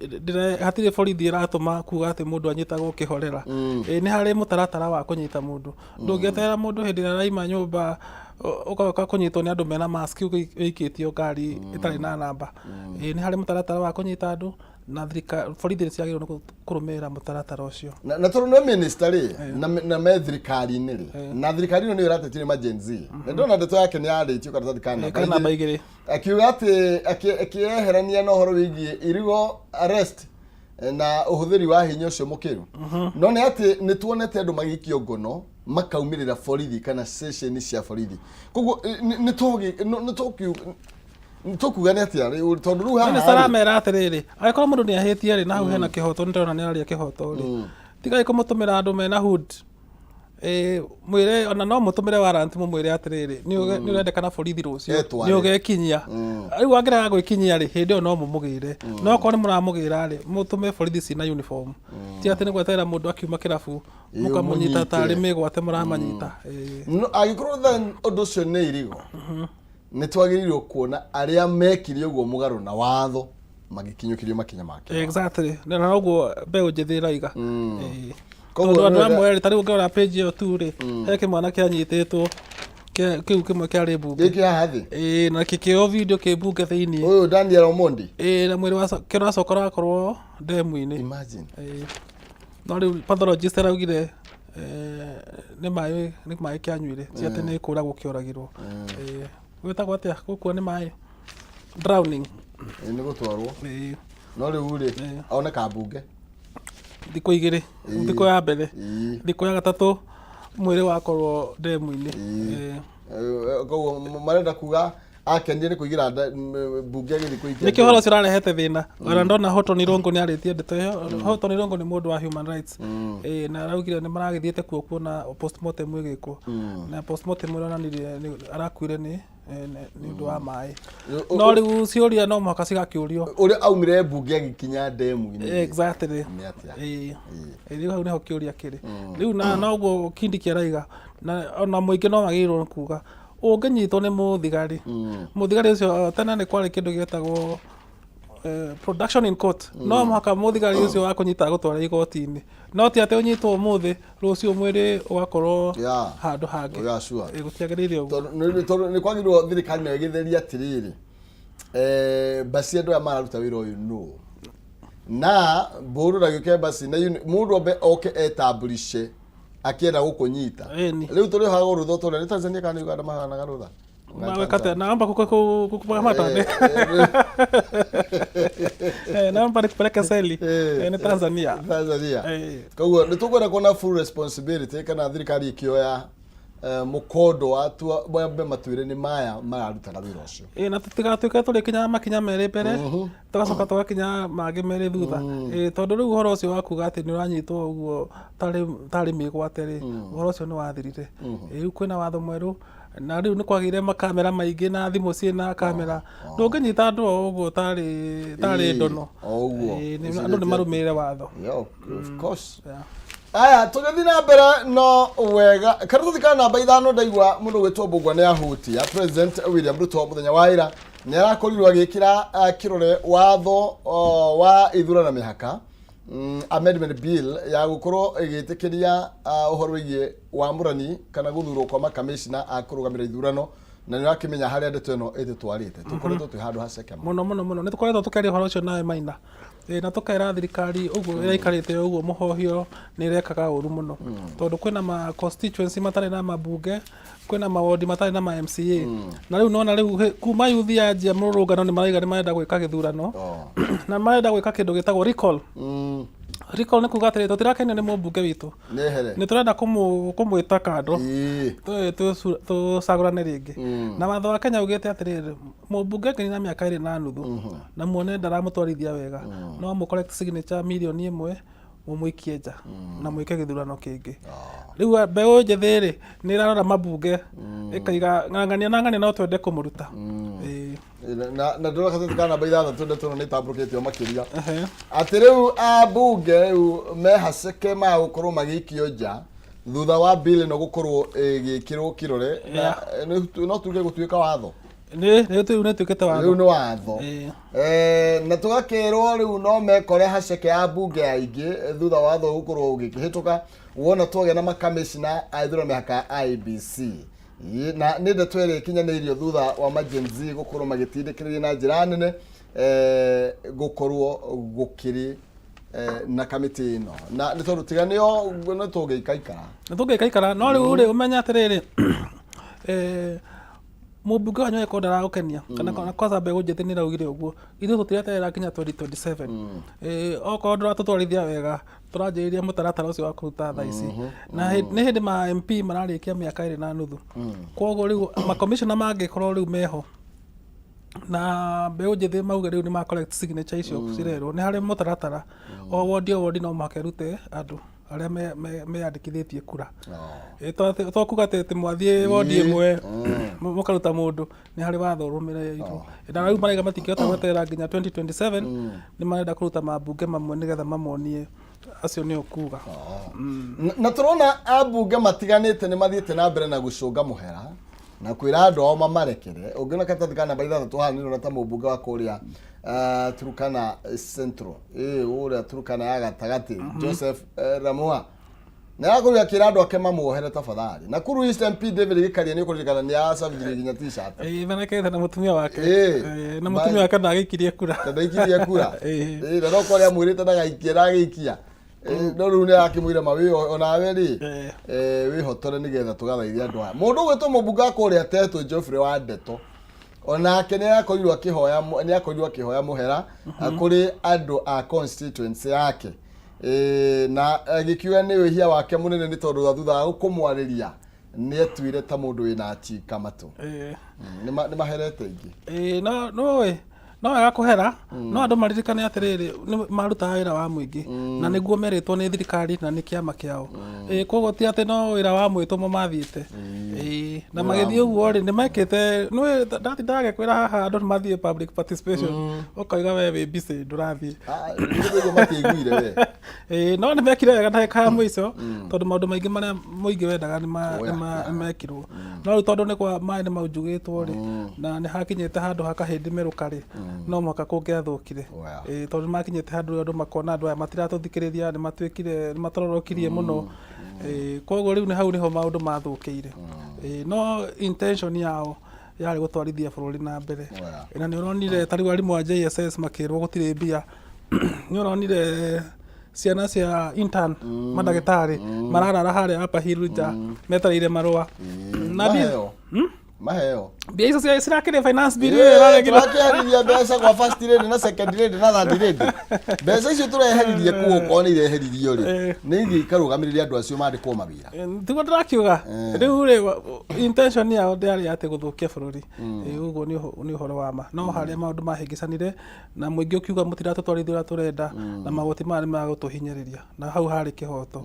hatirĩ borithi ĩratũma kuga atĩ mũndũ anyitagwo kĩhorera. Ĩĩ, nĩ harĩ mũtaratara wa kũnyita mũndũ. Ndũngĩeterera mũndũ hĩndĩ ĩrĩa araima nyũmba ũgoka kũnyitwo nĩ andũ mena mask ũikĩtio ngari ĩtarĩ na namba. Ĩĩ, nĩ harĩ mũtaratara wa kũnyita andũ na thirikari borithi nĩ ciagĩrĩirwo nĩ kũrũmĩrĩra mũtaratara ũcio. Na tondũ nĩ minister rĩ na me thirikari-inĩ rĩ na thirikari ĩno nĩyo ĩratetire ma Gen Z. Na ndĩrona ndeto yake nĩ yarĩtio karatathi ka namba Ka namba 2. 2. Akiuga atĩ akĩeherania na ũhoro wĩgiĩ illegal arrest na ũhũthĩri wa hinya ũcio mũkĩru. No nĩ atĩ nĩ tuonete andũ magĩikio ngono makaumĩrĩra borithi kana ceceni cia borithi. Koguo nĩ tũkuga nĩ atĩa rĩu tondũ rĩu haha Minister aramera atĩrĩrĩ, angĩkorwo mũndũ nĩ ahĩtie rĩ, na hau hena kĩhoto, nĩ ndĩrona nĩ araria kĩhoto rĩ, tigai kũmũtũmĩra andũ mena hood. Mwĩre ona no mũtũmĩre warrant, mũmwĩre atĩrĩrĩ, nĩ ũrendekana borithi rũciũ, Etware. nĩ ũgekinyia. Rĩu angĩrega gwĩkinyia rĩ, hĩndĩ ĩyo no mũmũgĩre. No okorwo nĩ mũramũgĩra rĩ, mũtũme borithi ciĩna uniform, ti atĩ nĩ gweterera mũndũ akiuma kĩrabu mũkamũnyita tarĩ ũmũnyite. mĩgwate mũramanyita. No, angĩkorwo then ũndũ ũcio nĩ irigo, nĩ twagĩrĩirwo kuona arĩa mekire ũguo mũgarũ na watho magĩkinyũkĩrio makinya make. Exactly, na noguo mbeũ njĩthĩ ĩraiga. Koguo Tondũ andũ nĩ amwe rĩ, ta rĩu ũngĩrora page ĩyo tu rĩ, he kĩmwana kĩanyitĩtwo kĩu kĩmwe kĩarĩ mbunge. Gĩkĩ haha thĩ? Ĩĩ, na kĩkĩoywo video kĩ mbunge thĩiniĩ. Ũyũ Daniel Omondi. Ĩĩ, na mwĩrĩ wa kĩracoka ũrakorwo ndemu-inĩ. Imagine. Ĩĩ. No rĩu pathologist araugire nĩ maĩ kĩanyuire, ti atĩ nĩ kũragwo kĩoragirwo. Ĩĩ. Gwĩtagwo atĩa gũkua nĩ maĩ? Drowning. Ĩĩ, nĩ gũtwarwo. Ĩĩ. No rĩu rĩ, one kambunge. Thikũ 2, thikũ ya mbere, thikũ ya gatatũ mwĩrĩ wakorwo ndemu-inĩ. Koguo marenda kuga akenire nĩ kũingĩra mbunge agĩthiĩ kũikia. Nĩkĩo ũhoro ũcio ũrarehete thĩna. Ona ndona Houghton Irũngũ nĩ arĩtie ndeto ĩyo. Houghton Irũngũ nĩ mũndũ wa human rights. Ĩĩ, na araugire nĩ maragĩthiĩte kuo kuona postmortem ĩgĩkwo, na postmortem ĩronanirie arakuire nĩ ũndũ wa maĩ. No rĩu ciũria no mũhaka cigakĩũrio. Ũrĩa aumire mbunge agĩkinya ndemu-inĩ. Exactly. Nĩ atĩa? Ĩĩ. Rĩu hau nĩho kĩũria kĩrĩ rĩu, na noguo Kindiki araiga, na ona mũingĩ no wagĩrĩirwo nĩ kuga ũngĩnyitwo nĩ mũthigari, mũthigari ũcio, tene nĩ kwarĩ kĩndũ gĩetagwo production in court. No mũhaka mũthigari ũcio wa kũnyita agũtwara igoti-inĩ, no ti atĩ ũnyitwo ũmũthĩ, rũciũ mwĩrĩ ũgakorwo handũ hangĩ. Yeah, sure. Gũtiagĩrĩire ũguo. Tondũ nĩ kwagĩrĩirwo thirikari nayo ĩgĩtheria atĩrĩrĩ, basi andũ aya mararuta wĩra ũyũ nũ na mbũrũ na gĩũke basi na mũndũ ambe oke etambulishe akĩenda gũkũnyita. Ĩni. Rĩu tũrĩhaga rũtha tũrĩa nĩ Tanzania kana nĩ Uganda mahanaga rũtha? Naweka naomba kukamata, naomba nikupeleke seli. Ni Tanzania. Tanzania. Koguo nĩ tũkwenda kuona full responsibility kana thirikari ĩkĩoya mũkondo wa mambe matuĩre nĩ maya mararutaga wĩra ũcio. Ĩ, na tũtigatuĩke tũrĩkinya makinya merĩ mbere, tũgacoka tũgakinya mangĩ merĩ thutha. Ĩ, tondũ rĩu ũhoro ũcio wa kuga atĩ nĩ ũranyitwo ũguo tarĩ mĩgwate rĩ, ũhoro ũcio nĩ wathirire. Ĩ, rĩu kwĩna watho mwerũ, na rĩu nĩ kwagĩire makamera maingĩ na thimũ ciĩna kamera, ndũngĩnyita andũ o ũguo tarĩ ndono. O ũguo. Ĩ, andũ nĩ marũmĩrĩre watho. Yeah, of course. Yeah. Aya, tũgĩthiĩ na mbere no wega kana tũthikana namba 5. Ndaigua mũndũ gwĩtwo Mbũgua nĩ ahutia President William Ruto mũthenya wa ira nĩ arakorirwo agĩkĩra kĩrore watho wa ithurano na mĩhaka, amendment bill ya gũkorwo ĩgĩtĩkĩria ũhoro wĩgiĩ wamũrani kana gũthurwo kwa makamĩcina a kũrũgamĩrĩra ithurano, na nĩ ũrakĩmenya harĩa ndeto ĩno ĩtũtwarĩte. Tũkoretwo twĩ handũ haceke mũno. Mũno mũno mũno. Nĩ tũkoretwo tũkĩaria ũhoro ũcio nawe Maina. Ĩ, na tũkera thirikari ũguo ĩraikarĩte ũguo mũhohio nĩ ĩrekaga ũru mũno, tondũ kwĩna ma constituency matarĩ na mabunge, kwĩna mawodi matarĩ na ma MCA, na rĩu nona rĩu kuma yuthi yanjia mũrũrũngano nĩ maraiga nĩ marenda gwĩka gĩthurano na marenda gwĩka kĩndũ gĩtagwo recall. Recall nĩ kuga atĩrĩ, tũtirakenio nĩ mũmbunge witũ, Nĩhere. nĩ tũrenda kũmwĩta kando, tũcagũrane rĩngĩ. Na watho wa Kenya ugĩte atĩrĩrĩ, mũmbunge angĩnina mĩaka 2.5 na muone ndaramũtwarithia wega, no mũ collect signature 1 million mũmũikie nja na mwĩke gĩthurano kĩngĩ. Rĩu mbeũ njĩthĩ rĩ, nĩ ĩrarora mabunge ĩkaiga ng'ang'ania na ng'ania no twende kũmũruta. Ĩĩ. Na ndĩrona gatheti ka namba 6 ndeto ĩno nĩ ĩtambũrũkĩtio makĩria atĩ rĩu ambunge rĩu mehaceke ma gũkorwo magĩikio nja thutha wa bill ĩno gũkorwo ĩgĩkĩrwo kĩrore na no tuge gũtuĩka watho. Nĩ rĩu nĩ ĩtuĩkĩte watho. Rĩu nĩ watho. Ĩĩ. Na tũgakĩrwo rĩu no mekore haceke ya mbunge aingĩ thutha wa watho gũkorwo ũgĩkĩhĩtũka, wona twagĩa na makamĩcina a ithurano mĩhaka ya IEBC. Ĩ, na nĩ ndeto ĩrĩa ĩkinyanĩirio thutha wa ma Gen Z gũkorwo magĩtindĩkĩrĩria na njĩra nene gũkorwo gũkĩrĩ na kamĩtĩ ĩno, na nĩ tondũ tiga nĩo nĩ tũngĩikaikara. Nĩ tũngĩikaikara. No rĩu rĩ, ũmenye atĩrĩrĩ, mũmbunge wanyu angĩkorwo ndaragũkenia kana kwanza mbeũ njĩthĩ nĩ ĩraugire ũguo, ithuĩ tũtireterera nginya 2027. Okorwo ndũratũtwarithia wega, tũranjĩrĩria mũtaratara ũcio wa kũruta thaa ici. Na nĩ hĩndĩ ma MP mararĩkia mĩaka 2.5, koguo rĩu makomishona mangĩkorwo rĩu meho na mbeũ njĩthĩ mauge rĩu nĩ ma collect signature icio cirerwo, nĩ harĩ mũtaratara, o wodi o wodi no mũhaka ĩrute andũ arĩa meyandĩkithĩtie kura. To kuga atĩ mwathiĩ wodi ĩmwe mũkaruta mũndũ, nĩ harĩ watho ũrũmĩrĩirwo. Na rĩu maraiga matingĩhota gweterera nginya 2027, nĩ marenda kũruta mambunge mamwe nĩgetha mamonie acio nĩo kuga. Na tũrona ambunge matiganĩte nĩ mathiĩte na mbere na gũcũnga mũhera na kwĩra andũ ao mamarekere. Ũngĩona karatathi ka namba 6 haha, nĩ ũrona ta mũmbunge wa kũrĩa Turkana Central, ĩ ũrĩa Turkana ya gatagatĩ, Joseph Ramua, nĩ arakorirwo akĩra andũ ake mamuohere tafadhali. Nakuru East MP David Gĩkaria, nĩ ũkũririkana nĩ acabithirie nginya t-shirt. Ĩĩ, thanakete na mũtumia wake. Ĩĩ. Na mũtumia wake ndagĩikirie kura. Na ndaikirie kura. Ĩĩ. Ĩĩ, na no korĩa amwĩrĩte ndagaikie, ndagĩikia. Ĩĩ, no rĩu nĩ arakĩmwĩra ma wĩ onawe rĩ, wĩhotore nĩgetha tũgathaithie andũ aya. Mũndũ ũgwĩtwo mũmbunge wa kũrĩa Tetũ, Geoffrey wa Ndeto, onake nĩ akorirwo akĩhoya mũhera kũrĩ andũ a constituency yake. Ĩĩ, na agĩkiuga nĩ wĩhia wake mũnene nĩ tondũ wa thutha wa kũmwarĩria nĩ etuire ta mũndũ wĩna cika matũ. Nĩ maherete ingĩ. Ĩĩ, no nĩũĩ no wega kũhera, no andũ maririkane atĩrĩrĩ, nĩ marutaga wĩra wa mũingĩ na nĩguo merĩtwo nĩ thirikari na nĩ kĩama kĩao. Ĩĩ, koguo ti atĩ no wĩra wa mwĩtũmo mathiĩte. Ĩĩ, na magĩthiĩ ũguo rĩ, nĩ mekĩte, nĩũĩ ndatindaga ngĩkwĩra haha andũ nĩ mathiĩ public participation, ũkoiga we wĩ busy ndũrathiĩ. Ah, nĩguo matiaiguire we. Ĩĩ, no nĩ mekire wega ndagĩka ya mũico, tondũ maũndũ maingĩ marĩa mũingĩ wendaga nĩ mekirwo. No rĩu tondũ nĩ kwa maĩ nĩ maunjugĩtwo rĩ, na nĩ hakinyĩte handũ hakahĩndĩ merũka rĩ, no mũhaka kũngĩathũkire. Ĩĩ, tondũ nĩ makinyĩte handũ rĩu andũ makona andũ aya matiratũthikĩrĩria, nĩ matuĩkire, nĩ matororokirie mũno. Ĩĩ, koguo rĩu nĩ hau nĩho maũndũ mathũkĩire. Ĩĩ, no intention yao yarĩ gũtwarithia bũrũri na mbere. Na nĩ ũronire ta rĩu arimũ a JSS makĩrwo gũtirĩ mbia, nĩ ũronire ciana cia intern, mandagĩtarĩ mararara harĩa Upper Hill nja metereire marũa. Na Maheo. Maheo. Mbia icio cirakĩrĩ finance bill ĩyo ĩraregire. Tũrakĩheririe mbeca kwa first lady na second lady na third lady. Mbeca icio tũreheririe kuo okorwo nĩ ireheririo rĩ, nĩ ithiĩ ikarũgamĩrĩre andũ acio mandĩkwo mawĩra. Tiguo ndĩrakiuga rĩu rĩ, intention yao ndĩarĩ atĩ gũthũkia bũrũri. Ũguo nĩ ũhoro wa ma, no harĩa maũndũ mahĩngĩcanire na mũingĩ ũkiuga mũtiratũtwarithia ũrĩa tũrenda, na magoti maya nĩ magũtũhinyĩrĩria, na hau harĩ kĩhoto.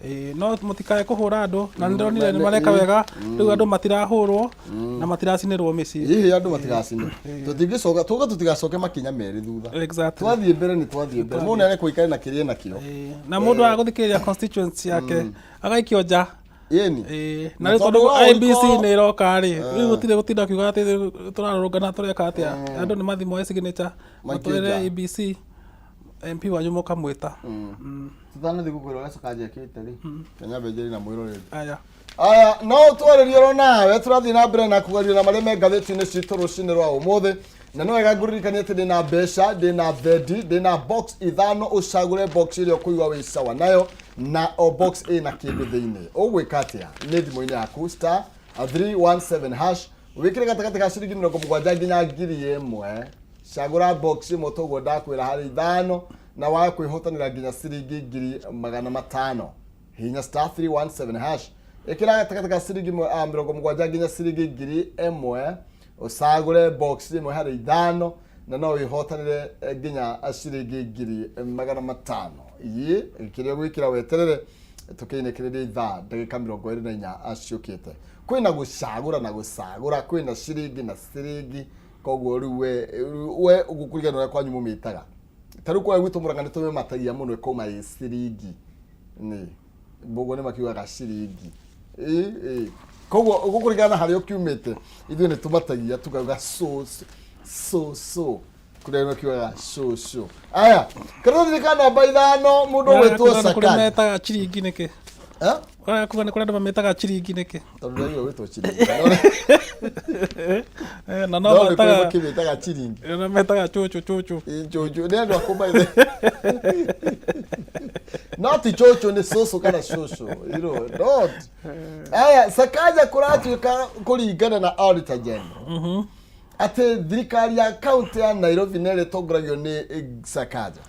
Ĩĩ, no mũtikae kũhũra andũ, na nĩ ndonire nĩ mareka wega rĩu, andũ matirahũrwo na matiracinĩrwo mĩciĩ. Hihi andũ matigacine. Tũtingĩcoka tuga tũtigacoke makinya merĩ thutha. Twathiĩ mbere nĩ twathiĩ mbere. Mũndũ nĩ arekwo na kĩrĩa enakĩo. Ĩĩ, na mũndũ agũthikĩrĩria constituency yake agaikio nja. Ĩni. Ĩĩ, na rĩu tondũ IEBC nĩ ĩroka rĩ, rĩu gũtirĩ gũtinda ũkiuga atĩ tũrarũrũngana tũreka atĩa, andũ nĩ mathiĩ moe signature Maikie matwarĩre nja. IEBC, MP wanyu mũkamwĩta. Tũtanathiĩ gũkwĩra ũrĩa Sakaja ekĩte rĩ, Kenya Benjeri na mwĩroreri. Aya. Aya, no twarĩrie oro nawe, tũrathiĩ na mbere na kũgeria na marĩa me ngathĩti-inĩ citũ rũcinĩ rwa ũmũthĩ. Na nĩ wega ngũririkanie atĩ ndĩna mbeca, ndĩna thendi, ndĩna box ithano, ũcagũre box ĩrĩa ũkũigua wĩ sawa nayo, na o box ĩna kĩndũ thĩinĩ. Ũgwĩka atĩa? Nĩ thimũ-inĩ yaku star 317 hash, wĩkĩre gatagatĩ ka ciringi 70 nginya 1000. Cagũra box ĩmwe toguo ndakwĩra harĩ ithano, na wa kwĩhotanĩra nginya ciringi 500,000. Hihinya star 317 hash, ĩkĩra gatagatĩ ka ciringi 70 nginya ciringi 1000, ũcagũre box ĩmwe harĩ ithano, na no wĩhotanĩre nginya ciringi 500,000. Ii kĩrĩa ũgwĩkĩra weterere tũkĩinĩkĩrĩria ithaa ndagĩka 24 ciũkĩte. Kwĩna gũcagũra na gũcagũra, kwĩna ciringi na ciringi, koguo rĩu we ũgũkũringana ũrĩa kwanyu mũmĩtaga. Ta rĩu kũrĩa gwitũ Mũrang'a nĩ tũmĩmatagia mũno ĩkauma ĩ ciringi. Nĩ mbũguo nĩ makiugaga ciringi. Ĩ ĩ koguo ũgũkũringana na harĩa ũkiumĩte, ithuĩ nĩ tũmatagia tukauga so so so, kũrĩa makiugaga cũcũ. Aya, karatathi ka namba ithano, mũndũ ũgwĩtwo Kũrĩ Sakaja. metaga chiringi nĩkĩ? Eh? Ũrĩa kuga nĩ kũrĩ andũ mamĩtaga chiringi nĩkĩ? Tondũ ndagĩrĩirwo gwĩtwo chiringi. Na no No nĩ kũrĩ metaga makĩmĩtaga chiringi. Na metaga cucu cucu. Ĩ, cũcũ nĩ andũ akũ maithe, no ti cũcũ, nĩ cũcũ kana cũcũ, you know not. Aya, Sakaja kũratuĩka kũringana na auditor general atĩ thirikari ya kaunti ya Nairobi nĩ ĩrĩa ĩtongoragio nĩ Sakaja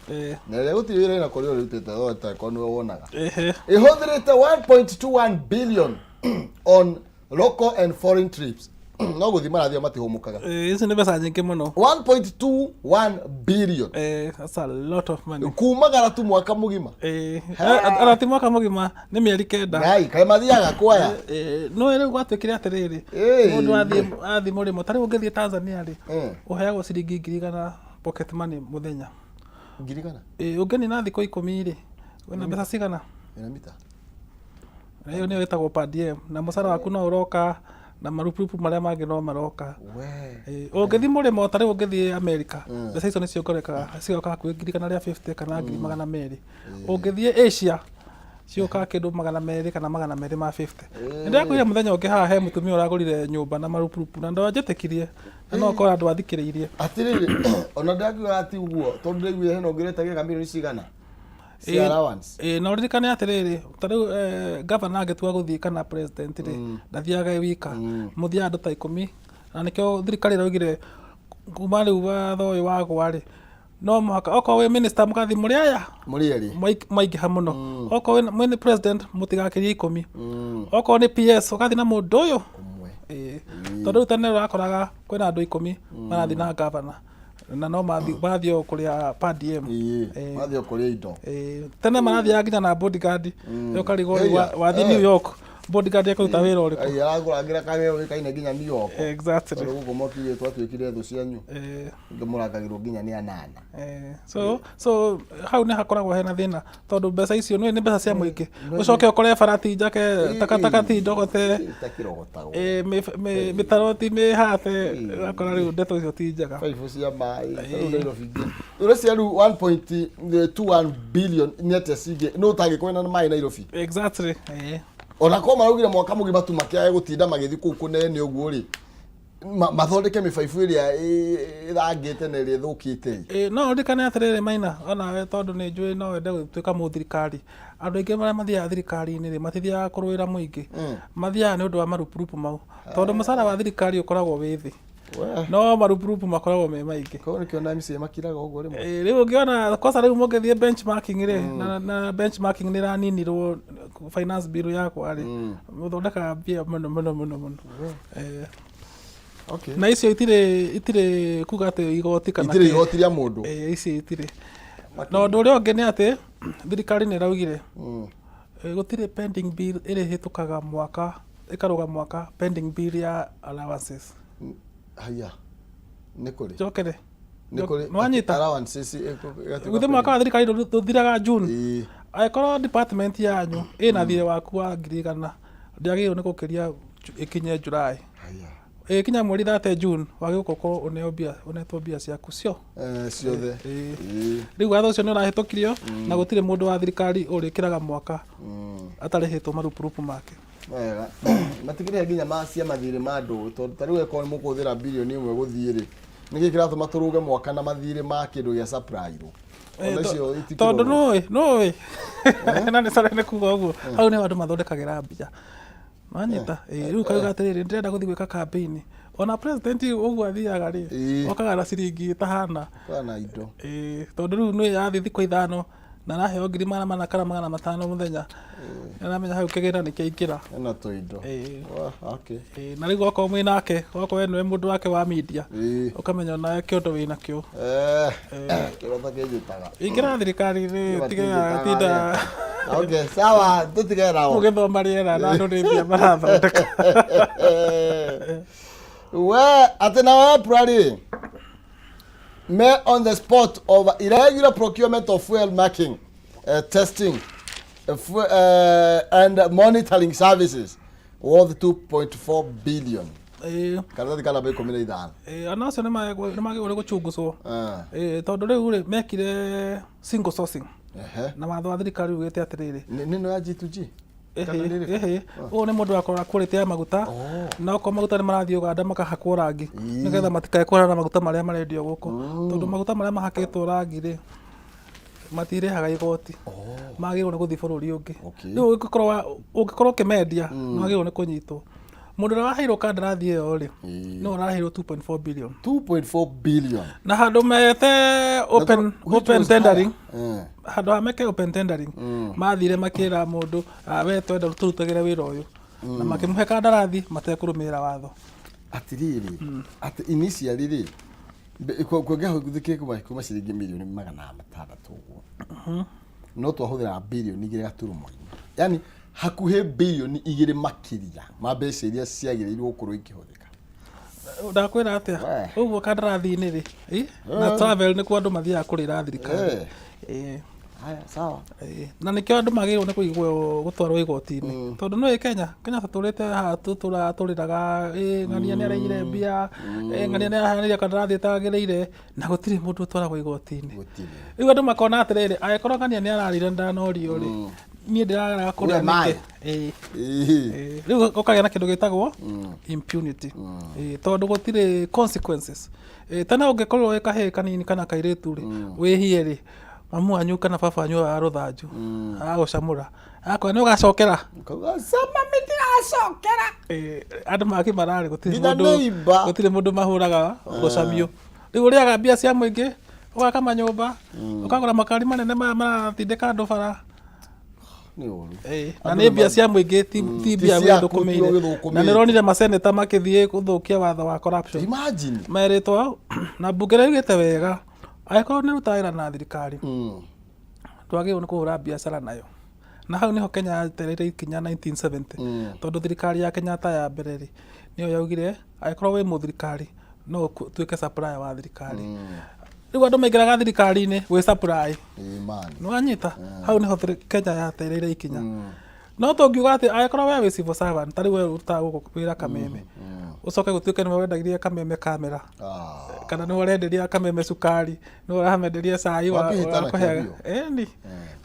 na ĩrĩa gũtirĩ wĩra ĩna kũrĩa ũrutĩte otakorwo nĩwe wonaga, ĩhũthĩrĩte 1.21 billion on local and foreign trips. No gũthiĩ marathiĩ matihũmũkaga. Ici nĩ mbeca nyingĩ mũno. 1.21 billion. That's a lot of money. Kumagara tu mwaka mũgima. Ona ti mwaka mũgima, nĩ mĩeri 9. Ngai, kaĩ mathiaga kwaya? No rĩu gwatuĩkire atĩrĩrĩ, mũndũ athiĩ mũrĩmo, ta rĩu ũngĩthiĩ Tanzania rĩ, ũheagwo ciringi 100,000 pocket money mũthenya. 100,000? Ũngĩnina thikũ 10 rĩ, wĩna mbeca cigana? Ĩna mita. Na ĩyo nĩyo ĩtagwo per diem, na mũcara waku no ũroka na marupurupu marĩa mangĩ no maroka. We. Ũngĩthiĩ mũrĩmo, ta rĩu ũngĩthiĩ America, mbeca icio nĩ ciongererekaga cigoka hakuhĩ 150,000 kana 200,000. Ũngĩthiĩ Asia ciũkaga kĩndũ 200 kana 250. Nĩ ndĩrakwĩrire mũthenya ũngĩ haha he mũtumia ũragũrire nyũmba na marupurupu na ndwanjĩtĩkirie, na no ũkorwo andũ athikĩrĩirie. Atĩrĩrĩ, ona ndakiuga ti ũguo, tondũ ndaiguire hena ũngĩ ũretagia kamirioni cigana cia allowance. Ĩĩ, na ũririkane atĩrĩrĩ, ta rĩu gavana angĩtua gũthiĩ kana president rĩ, ndathiaga e wika, mũthiaga andũ ta 10, na nĩkĩo thirikari ĩraugire kuma rĩu watho ũyũ wagwa rĩ, No mũhaka okorwo wĩ minister mũgathiĩ mũrĩ aya Mũrĩ erĩ. Mwaingĩha mũno. Okorwo mwĩ president, mũtigakĩrie 10. Okorwo nĩ PS, ũgathiĩ na mũndũ ũyũ. Ũmwe. Ĩĩ. Tondũ rĩu tene ũrakoraga kwĩna andũ 10 marathiĩ na gavana na no mathiĩ o kũrĩa per diem. Mathiĩ o kũrĩa indo. Ĩĩ. Tene marathiaga nginya na bodyguard. Rĩu ũkarigwo rĩu Ĩya, wathiĩ New York, bodyguard ekũruta wĩra ũrĩkũ? Ai, aragũrangĩra karĩa ũĩkaine nginya New York. Exactly. Tondũ gũkũ mokire twatuĩkire thũ cianyu. Ingĩ mũrangagĩrwo nginya nĩ anana. So hau nĩ hakoragwo hena thĩna tondũ mbeca icio nĩ mbeca cia mũingĩ, ũcoke ũkore bara ti njake, takataka ti ndogote, Itakĩrogotagwo. Mĩtaro ti mĩhate, ũgakora rĩu ndeto icio ti njega. Baibũ cia maĩ rĩu Nairobi ingĩ ũreciria rĩu 1.21 billion nĩ atĩa cingĩ nũ ũtangĩkorwo na maĩ Nairobi? Exactly. Ona korwo maraugire mwaka mũgima tu makĩage gũtinda magĩthiĩ kũu kũnene ũguo rĩ, mathondeke mĩbaibũ ĩrĩa ĩthangĩte na ĩrĩa ĩthũkĩte. Ĩ, no ũririkane atĩrĩrĩ Maina, onawe tondũ nĩ njũĩ no wende gũtuĩka mũthirikari, andũ aingĩ marĩa mathiaga thirikari-inĩ rĩ, matithiaga kũrũĩra mũingĩ, mathiaga nĩ ũndũ wa marupurupu mau, tondũ mũcara wa thirikari ũkoragwo wĩ thĩ, no marupurupu makoragwo me maingĩ. Koguo nĩkĩo na MCA makiraga ũguo rĩmwe. Ĩ, rĩu ũngĩona kwanza rĩu mũngĩthiĩ benchmarking rĩ, na benchmarking nĩ ĩraninirwo finance bill yakwa rĩ, mũthondekaga mbia mũno mũno mũno mũno. Na icio itirĩ kuga atĩ igoti kana Itirĩ kĩ. Igoti rĩa mũndũ. Ĩ, ici itirĩ. Na ũndũ ũrĩa ũngĩ nĩ atĩ thirikari nĩ ĩraugire gũtirĩ pending bill ĩrĩhĩtũkaga mwaka ĩkarũga mwaka, pending bill ya allowances. Haya, nĩ kũrĩ Njokere. Nĩ kũrĩ. Nĩwanyita? Allowances ĩgatuĩka Gũthĩ mwaka wa thirikari ndũthiraga June. Angĩkorwo department yanyu ĩna thirĩ waku wa 100,000, ndĩagĩrĩirwo nĩ gũkĩria ĩkinye July. Haya. Ĩkinya mweri 30 June, wagĩrĩirwo gũkorwo ũneo mbia, ũnetwo mbia ciaku cio. Ciothe. Rĩu watho ũcio nĩ ũrahĩtũkirio na gũtirĩ mũndũ wa thirikari ũrĩkĩraga mwaka atarĩhĩtwo marupurupu make. Wega, matikĩrĩhe nginya ma cia mathirĩ ma andũ, tondũ ta rĩu ĩkorwo nĩ mũkũhũthĩra 1 bilioni gũthiĩ rĩ, nĩkĩ kĩratũma tũrũge mwaka na mathirĩ ma kĩndũ gĩa supply-rwo? Ona icio itikĩrorwo. Tondũ nũĩ na nĩ sorry nĩ kuga ũguo, hau nĩho andũ mathondekagĩra mbia, wanyita? Rĩu kauga atĩrĩrĩ, ndĩrenda gũthiĩ gwĩka campaign, ona president ũguo athiaga rĩ, okaga na ciringi ĩtahana. Kana indo. Tondũ rĩu nĩ yathiĩ thikũ 5 na araheo 400,000 kana 500 mũthenya, aramenya hau kĩgĩna nĩ kĩaingĩra. Ena tũindo. Wah, okay. Na rĩu okorwo mwĩ nake, okorwo we nĩwe mũndũ wake wa media, ũkamenya onawe kĩondo wĩ nakĩo. Kĩrota kĩnjĩtaga. Ingĩra thirikari-inĩ, tige Kĩnjĩtaga tinda rĩ. Okay, sawa, tũtige nao. Ũgĩthoma rĩera na andũ nĩ mbia marathondeka. We atĩ na wepra rĩ, me on the spot of irregular procurement of fuel marking, testing and monitoring services worth 2.4 billion. Karatathi ka namba 15. Ona acio nĩ magĩrĩirwo nĩ gũchunguzwo. Tondũ rĩu rĩ, mekire single sourcing na watho wa thirikari ugĩte atĩrĩrĩ, Nĩ nĩ ĩno ya G2G? Kana nĩ ĩrĩkũ? Ĩhĩ, ũyũ nĩ mũndũ wa kũrora quality ya maguta, na okorwo maguta nĩ marathiĩ Uganda makahakwo rangi nĩgetha matikae kũhana na maguta marĩa marendio gũkũ, tondũ maguta marĩa mahakĩtwo rangi rĩ, matirĩhaga igoti, magĩrĩirwo nĩ gũthiĩ bũrũri ũngĩ. Rĩu ũngĩkorwo ũkĩmendia, nĩ wagĩrĩirwo nĩ kũnyitwo. Mũndũ ũrĩa waheirwo kandarathi ĩyo rĩ, nĩwe ũraheirwo 2.4 billion. 2.4 billion. Na handũ mete open Which open was tendering, higher. Handũ ha meke open tendering, mathire makĩra mũndũ, "Ah, we twenda tũrutagĩre wĩra ũyũ," na makĩmũhe kandarathi matekũrũmĩrĩra watho. Atirĩrĩ, atĩ initially rĩ, kũngĩahũthĩkire kuma ciringi 600,000,000 ũguo, no twahũthĩraga 2.4 bilioni, yani hakuhĩ 2 bilioni makĩria ma mbeca iria ciagĩrĩirwo gũkorwo ikĩhũthĩka. Ndakwĩra atĩa? We. Ũguo kandarathi-inĩ rĩ, na travel nĩkuo andũ mathiaga kũrĩra thirikari. Haya, sawa. Na nĩkĩo andũ magĩrĩirwo nĩ kũigwo gũtwarwo igoti-inĩ, tondũ nĩũĩ Kenya tũtũrĩte haha, tũtũraga tũrĩraga, ng'ania nĩ araiyire mbia, ng'ania nĩ araheanire kandarathi ĩtagĩrĩire, na gũtirĩ mũndũ ũtwaragwo igoti-inĩ. Gũtirĩ. Rĩu andũ makona atĩrĩrĩ, angĩkorwo ng'ania nĩ ararĩire ndanorio rĩ, niĩ ndĩraraga kũrĩa We am I? nĩkĩ? Rĩu ũkagĩa na kĩndũ gĩtagwo impunity. Tondũ gũtirĩ consequences. Tene ũngĩkorwo wĩ kahĩĩ kanini kana kairĩtu rĩ, wĩhie rĩ, mamu wanyu kana baba wanyu oyaga rũthanju agagũcamũra, akwĩra nĩ ũgacokera. Kauga, "Cama mĩtiracokera." Andũ magimara rĩ, gũtirĩ Nginya mũndũ neighbor. gũtirĩ mũndũ mahũraga gũcamio. Rĩu ũrĩaga mbia cia mũingĩ, Ũgaka manyũmba, ũkagũra makari manene maya maratindĩka andũ bara. Nĩ ũru. Ĩĩ, na nĩ mbia cia mũingĩ, ti ti mbia Ti ciaku, wĩthũkũmĩire. ti ũgĩthũkũmĩte. Na nĩronire maseneta makĩthiĩ gũthũkia watho wa corruption. Imagine. Merĩtwo na mbunge ĩrĩa yugĩte wega, angĩkorwo nĩ ũrutaga wĩra na thirikari, ndwagĩrĩirwo nĩ kũhũra biacara nayo. Na hau nĩho Kenya yatereire ikinya 1970, tondũ thirikari ya Kenyatta ya mbere rĩ, nĩyo yaugire angĩkorwo wĩ mũthirikari no ũtuĩke supplier wa thirikari. Rĩu andũ maingĩraga thirikari-inĩ gwĩ supply. Imani. Nĩwanyita? Hau nĩho Kenya yatereire ikinya. No tũngiuga atĩ angĩkorwo we wĩ civil servant, ta rĩu we ũrutaga gũkũ wĩra Kameme, ũcoke gũtuĩke nĩwe wendagĩria Kameme kamera, kana nĩwe ũrenderia Kameme cukari, nĩwe ũramenderia cai wa Wakĩhĩtana wa kũheaga. kĩario. Ĩni.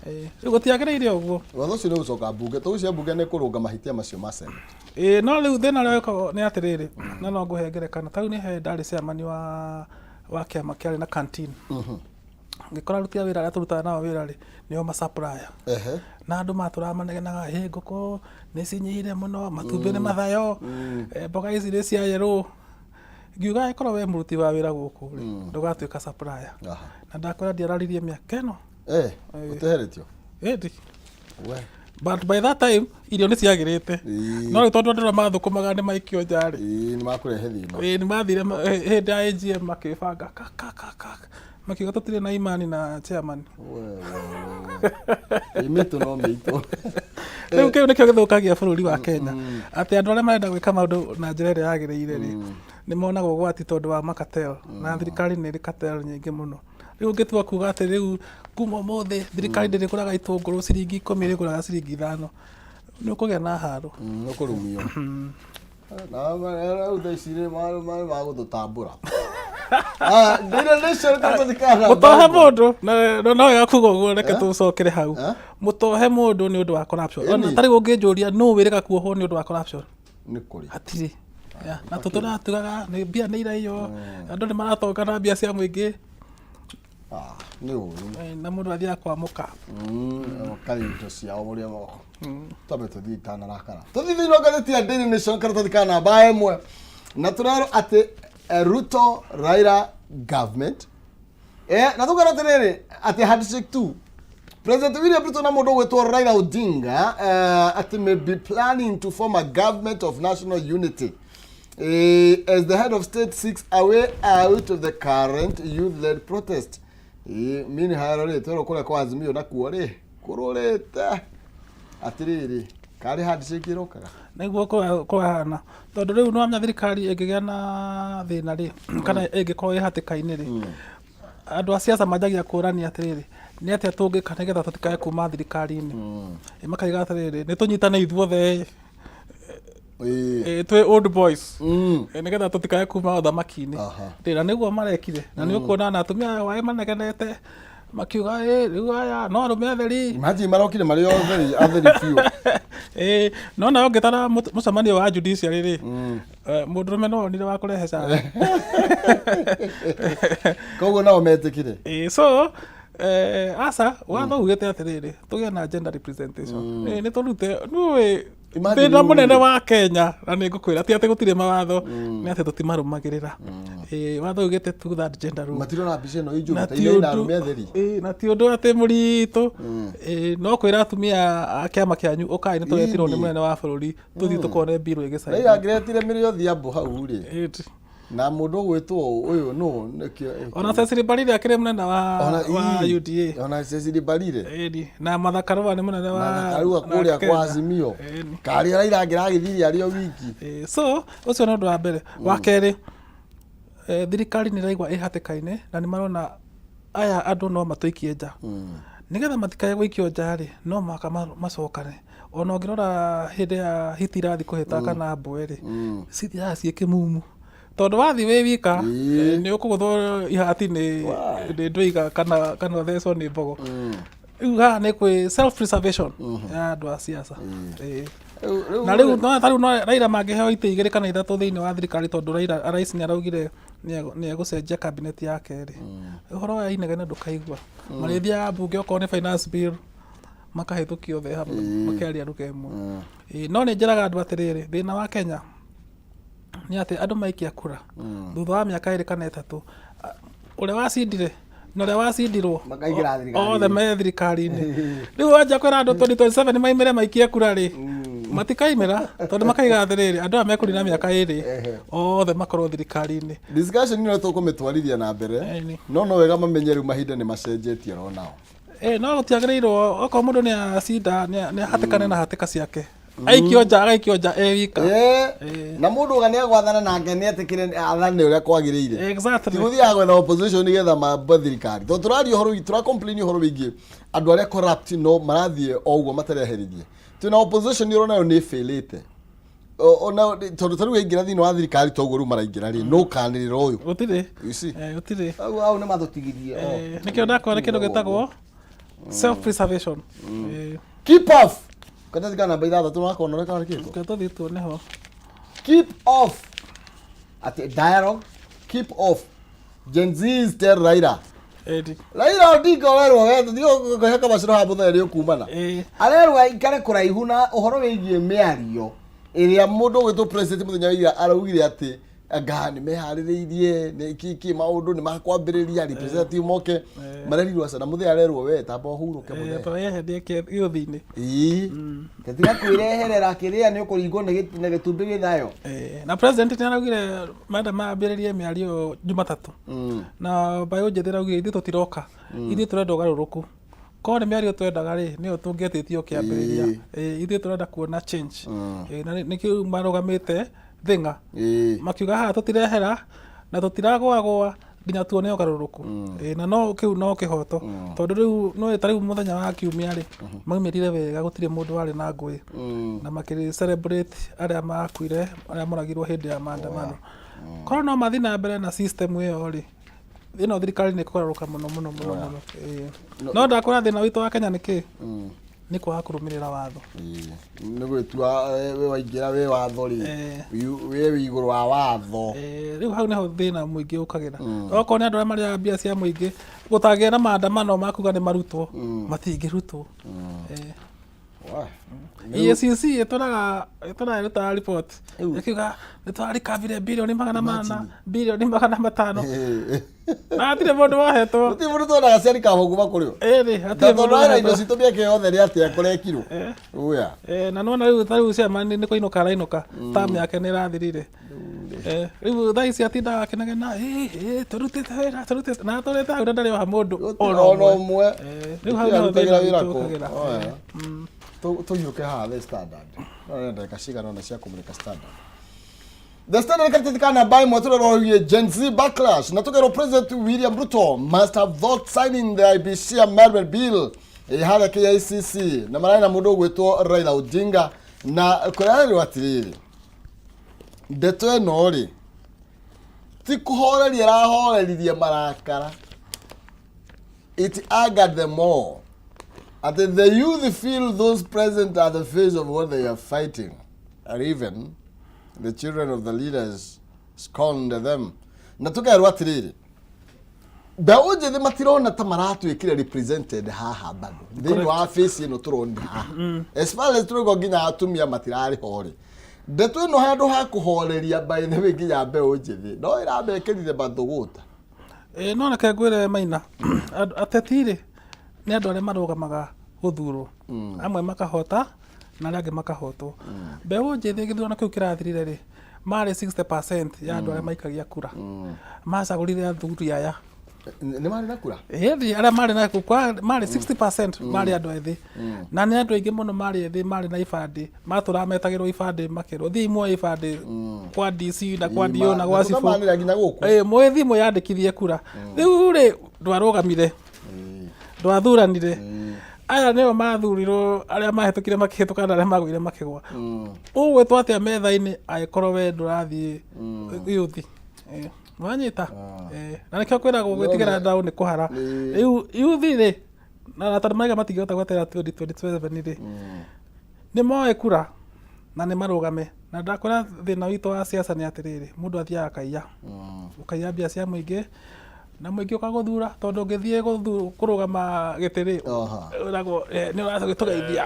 Ĩĩ. Rĩu gũtiagĩrĩire ũguo. Watho ũcio nĩ ũgũcoka mbunge, tũgũcia mbunge nĩ kũrũnga mahĩtia macio ma Senate. Ĩĩ, no rĩu thĩna ũrĩa ũkoragwo nĩ atĩrĩrĩ, na no ngũhe ngerekano, ta rĩu nĩ he ndarĩ chairman wa kĩama kĩarĩ na canteen. Ngĩkora aruti a wĩra arĩa tũrutaga nao wĩra rĩ, nĩo ma supplier. Na andũ matũraga manegenaga, hĩ ngũkũ nĩ cinyihire mũno, matumbĩ nĩ mathayo, mboga ici nĩ cia yerũ. Ngiuga angĩkorwo we mũruti wa wĩra gũkũ rĩ, ndũgatuĩka supplier. Na ndakwĩra ndiararirie mĩaka ĩno. Ũteheretio? Ĩndi. We. But by that time irio nĩ ciagĩrĩte. No rĩu tondũ andũ arĩa mathũkũmaga nĩ maikio nja rĩ. Ĩĩ, nĩ makũrehe thĩna. Ĩĩ, nĩ mathire hĩndĩ ya AGM makĩbanga ka ka ka ka. Makiuga tũtirĩ na imani na chairman. We, we, we, we. Ĩ mĩtũ no mĩitũ. Rĩu kĩu nĩkĩo gĩthũkagia bũrũri wa Kenya. Atĩ andũ arĩa marenda gwĩka maũndũ na njĩra ĩrĩa yagĩrĩire rĩ, nĩ monaga ũgwati tondũ wa macartel. Na thirikari nĩ ĩrĩ cartel nyingĩ mũno. Rĩu ũngĩtua kuga atĩ rĩu kuma ũmũthĩ thirikari ndĩrĩgũraga itũngũrũ ciringi 10, ĩrĩgũraga ciringi 5, nĩ ũkũgĩa na haro. Nĩ ũkũrumio. Na rĩu thaa ici rĩ, marĩ ma gũtũtambũra. Daily Nation karatathi ka namba Mũtohe ĩmwe. mũndũ, na no wega kuga ũguo, reke tũcokere hau. Mũtohe mũndũ nĩ ũndũ wa corruption. Ona Ĩni. ta rĩu ũngĩnjũria nũ wĩrĩga kuohwo nĩ ũndũ wa corruption? Nĩ kũrĩ. Hatirĩ. Ya, na tũtũraga tugaga nĩ mbia nĩ iraiywo, andũ nĩ maratonga na mbia cia mũingĩ. Nĩ ũru. Na mũndũ athiaga kwamũka. Karĩ indo ciao ũrĩa twambe tũthiĩ itanarakara. Tũthiĩ thĩinĩ wa ngathĩti ya Daily Nation karatathi ka namba 1. Na tũrerwo atĩ Ruto Raila government. Na tũkerwo atĩrĩrĩ atĩ handshake 2. President William Ruto na mũndũ ũgwĩtwo Raila Odinga atĩ may be planning to form a government of national unity. As the head of state seeks a way out of the current youth-led protest. Meanwhile rĩ, twerwo kũrĩa kwa Azimio nakuo rĩ, kũrũrĩte. Atĩrĩrĩ, karĩ handshake ĩrokaga? Nĩguo kũrahana. Tondũ rĩu nĩwamenya thirikari ĩngĩgĩa na thĩna rĩ, kana ĩngĩkorwo ĩ hatĩka-inĩ rĩ, andũ a siasa manjagia kũrania atĩrĩrĩ, nĩ atĩa tũngĩka nĩgetha tũtikae kuma thirikari-inĩ. Makaiga atĩrĩrĩ, nĩ tũnyitane ithuothe, twĩ old boys, nĩgetha tũtikae kuma ũthamaki-inĩ. Na nĩguo marekire. Na nĩ ũkuona na atumia aya waĩ manegenete, makiuga, rĩu aya no arũme atheri. Imagine marokire marĩ atheri, atheri biũ. No nayo ũngĩtara mũcemanio wa judiciary rĩ, mũndũrũme no onire wa kũrehe cai. Koguo nao metĩkire. So, aca, watho ugĩte atĩrĩrĩ, tũgĩe na gender representation. Nĩ tũrute, nĩũĩ, Imagine thĩna rĩu mũnene rĩ. wa Kenya, na nĩ ngũkwĩra, ti atĩ gũtirĩ mawatho, nĩ atĩ tũtimarũmagĩrĩra. Watho ugĩte two third gender rule. Matirona mbica ĩno ĩ njũru, Na ta ti ina ina ũndũ- arũme atheri. Na ti ũndũ atĩ mũritũ. No kwĩra atumia a kĩama kĩanyu, ũkai nĩ tũretirwo nĩ Ĩni. mũnene wa bũrũri, tũthiĩ tũkone mbirũ ĩgĩcaina. Raila angĩretire Mary Odhiambo hau rĩ. Ĩĩ. Na mũndũ ũgwĩtwo ũyũ nũ, nĩkĩo, Ona Cecily Mbarire akĩrĩ mũnene wa UDA. Ona Cecily Mbarire. Ĩni. Na Martha Karua nĩ mũnene wa Martha Karua na kũrĩa kwa Kenya. Azimio. Ĩni. Karĩa Raila angĩragĩthirie arĩ o wiki. So, ũcio nĩ ũndũ wa mbere. Wa kerĩ, thirikari nĩ ĩraigua ĩ hatĩka-inĩ na nĩ marona aya andũ no matũikie nja. Nĩgetha matikae gũikio nja rĩ, no mũhaka macokane. Ona ũngĩrora hĩndĩ ya hiti irathiĩ kũhĩta kana mbwe rĩ, cithiaga ciĩ kĩmumu. Tondũ wathiĩ wĩ wika, nĩ ũkũgũthwo ihati nĩ ndũiga kana ũthecwo nĩ mbogo. Rĩu haha nĩ kwĩ self preservation ya andũ a siasa. Na rĩu no ta rĩu no Raila mangĩheo itĩ 2 kana 3 thĩinĩ wa thirikari, tondũ Raila rais nĩ araugire nĩ egũcenjia cabinet yake rĩ. Ũhoro wa inegene ndũkaigua. Marĩthiaga mbunge okorwo nĩ finance bill makahĩtũkio othe hamwe, makĩaria lugha ĩmwe. No nĩ njĩraga andũ atĩrĩrĩ, thĩna wa Kenya nĩ atĩ andũ maikia kura thutha wa mĩaka 2 kana 3, ũrĩa wacindire Na ũrĩa wacindirwo Makaingĩra thirikari-inĩ. Othe me thirikari-inĩ. Rĩu wanjia kwĩra andũ 2027 maimĩre maikie kura rĩ, matikaimĩra tondũ makaiga atĩrĩrĩ, andũ aya mekũrina mĩaka 2 othe makorwo thirikari-inĩ. Discussion ĩno tũkũmĩtwarithia na mbere. Ĩni. No wega mamenye rĩu mahinda nĩ macenjetie oro nao. No gũtiagĩrĩirwo okorwo mũndũ nĩ acinda nĩ ahatĩkane na hatĩka ciake, aikio nja, agaikio nja e wika. Na mũndũ uga nĩ agwathana nake nĩ etĩkĩre athane ũrĩa kwagĩrĩire. Exactly. Ti gũthiaga gwetha opposition nĩgetha mambe thirikari, tondũ tũraria ũhoro tũra complain ũhoro wĩgiĩ andũ arĩa corrupt no marathiĩ o ũguo matareheririe. Twĩna opposition ũrona yo nĩ ĩbĩlĩte ona tondũ ta rĩu yaingĩra thĩinĩ wa thirikari toguo rĩu maraingĩra rĩ, no kanĩrĩra ũyũ. Gũtirĩ. You see? Gũtirĩ. Au nĩ mathũtigithie. Nĩkĩo ndakora kĩndũ gĩtagwo self preservation. Keep off karatathi ka namba 6 nakona ũrĩa karĩkĩtwo. Reke tũthiĩ tuone ho. Keep off. Atĩ dialogue. Keep off, Gen Zs tell Raila. Edi. Raila Odinga werwo we tũthiĩ kũhe kamacĩro haha mũthenya nĩ ũkumana. Arerwo aikare kũraihu na ũhoro wĩgiĩ mĩario ĩrĩa mũndũ ũgwĩtwo president mũthenya wa ira araugire atĩ anga nĩ meharĩrĩirie nĩ kĩ maũndũ nĩ makwambĩrĩria representative moke marerirwo aca na mũthenya arerwo we tamba ũhurũke mũthenya. To yeherie gĩũthi-inĩ. Ĩĩ. Tiga kwĩreherera kĩrĩa nĩ ũkũringwo na gĩtumbĩ gĩthayo. Na president nĩ araugire menda mambĩrĩrie mĩario Jumatatũ. Na mbaũ njĩthĩ ĩraugire ithuĩ tũtiroka, ithuĩ tũrenda ũgarũrũku. Korwo nĩ mĩario twendaga rĩ, nĩyo tũngĩetĩtio kĩambĩrĩria. Ithuĩ tũrenda kuona change. Na nĩkĩo marũgamĩte thĩng'a makiuga haha tũtirehera na tũtiragũagũa nginya tuone ũgarũrũku. Na no kĩu no kĩhoto, tondũ rĩu no ta rĩu mũthenya wa kiumia rĩ, maumĩrire wega, gũtirĩ mũndũ warĩ na ngũĩ na makĩ celebrate arĩa makuire, arĩa moragirwo hĩndĩ ya maandamano. Korwo no mathiĩ na mbere na system ĩyo rĩ, ĩno thirikari nĩ ĩkũgarũrũka mũno mũno mũno mũno. No ndakwĩra thĩna witũ wa Kenya nĩ kĩ? Nĩ kwaga kũrũmĩrĩra watho. Nĩ gwĩtua wĩ waingĩra wĩ watho rĩ, wĩ wĩ igũrũ wa watho. Rĩu hau nĩho thĩna mũingĩ ũkagĩra. Okorwo nĩ andũ arĩa marĩaga mbia cia mũingĩ, gũtangĩa na maandamano makuga nĩ marutwo, matingĩrutwo. EACC ĩtũraga ĩrutaga report ĩkiuga nĩ twarikabire birioni 400, birioni 500, na hatirĩ mũndũ wohetwo. Gũtirĩ mũndũ tuonaga ciarikabwo kuma kũrĩ o. Ĩrĩ hatirĩ tondũ mũndũ wena indo wohetwo. citũ mĩaka yothe nĩ atĩa kũrekirwo ũya. Na nona rĩu ta rĩu chairman nĩ kũinũka arainũka, term yake nĩ ĩrathirire. Rĩu thaa ici atindaga akĩnegena, "Ĩ, ĩ, tũrutĩte wĩra, tũrutĩte," na atũrĩte hau na ndarĩ oha mũndũ ona ona ũmwe. Ũmwe. Rĩu hau nĩho Arutagĩra thĩna wĩra witũ kũ? ũkagĩra. Oya. Tũhiũke haha The Standard. No nĩ ndagĩka cigana ũna cia kũmũrĩka Standard. The Standard karatathi ka namba 1 tũrerwo wĩgiĩ Gen Z backlash na tũkerwo President William Ruto must have thought signing the IEBC amendment bill ĩ harĩa KICC na mararĩ na mũndũ ũgwĩtwo Raila Odinga na kũrarĩrwo atĩrĩrĩ, ndeto ĩno rĩ ti kũhoreria ĩrahoreririe marakara, it angered them all. At the youth feel those present are the face of what they are fighting, and even the children of the leaders scorned them. Na tukerwo atiriri, mbeũ njĩthĩ matirona ta maratuĩkire represented haha bado thĩinĩ wa face ĩno tũronire haha, as far as tũrauga nginya atumia matirarĩ ho rĩ. Ndeto ĩno handũ ha kũhoreria, by the way, nginya mbeũ njĩthĩ no ĩramekĩrire mathũgũta. No reke ngwĩre Maina, ateti rĩ nĩ andũ arĩa marũgamaga gũthurwo, amwe makahota na arĩa angĩ makahotwo. Mbeũ njĩthĩ gĩthurano kĩu kĩrathirire rĩ, marĩ 60% ya andũ arĩa maikagia kura, macagũrire athuri aya. Nĩ marĩ na kura. Ĩĩ, arĩa marĩ na marĩ 60% marĩ andũ ethĩ, na nĩ andũ aingĩ mũno marĩ ethĩ marĩ na ibandĩ, matũraga metagĩrwo ibandĩ, makerwo thiĩ muoye ibandĩ kwa DC na kwa DO na gwa cibũ. Tũkamanĩra nginya gũkũ. Mwĩthiĩ mwĩyandĩkithie kura. Rĩu rĩ, ndwarũgamire, ndwathuranire, aya nĩo mathurirwo, arĩa mahĩtũkire makĩhĩtũka na arĩa magũire makĩgwa. Ũgwĩtwo atĩa metha-inĩ angĩkorwo we ndũrathiĩ yuthi? Wanyita? Na nĩkĩo kwĩragwo gwĩtigĩra ndaũ nĩ kũhara. Rĩu yuthi rĩ, na tondũ marauga matingĩhota gweterera 2027 rĩ, nĩ moe kura na nĩ marũgame. Na ndakwĩra thĩna witũ wa siasa nĩ atĩrĩrĩ, mũndũ athiaga akaiya, ũkaiya mbia cia mũingĩ na mũingĩ ũkagũthura, tondũ ũngĩthiĩ kũrũgama gĩtĩ rĩ, ũragwo, "Nĩ ũratũgeithia."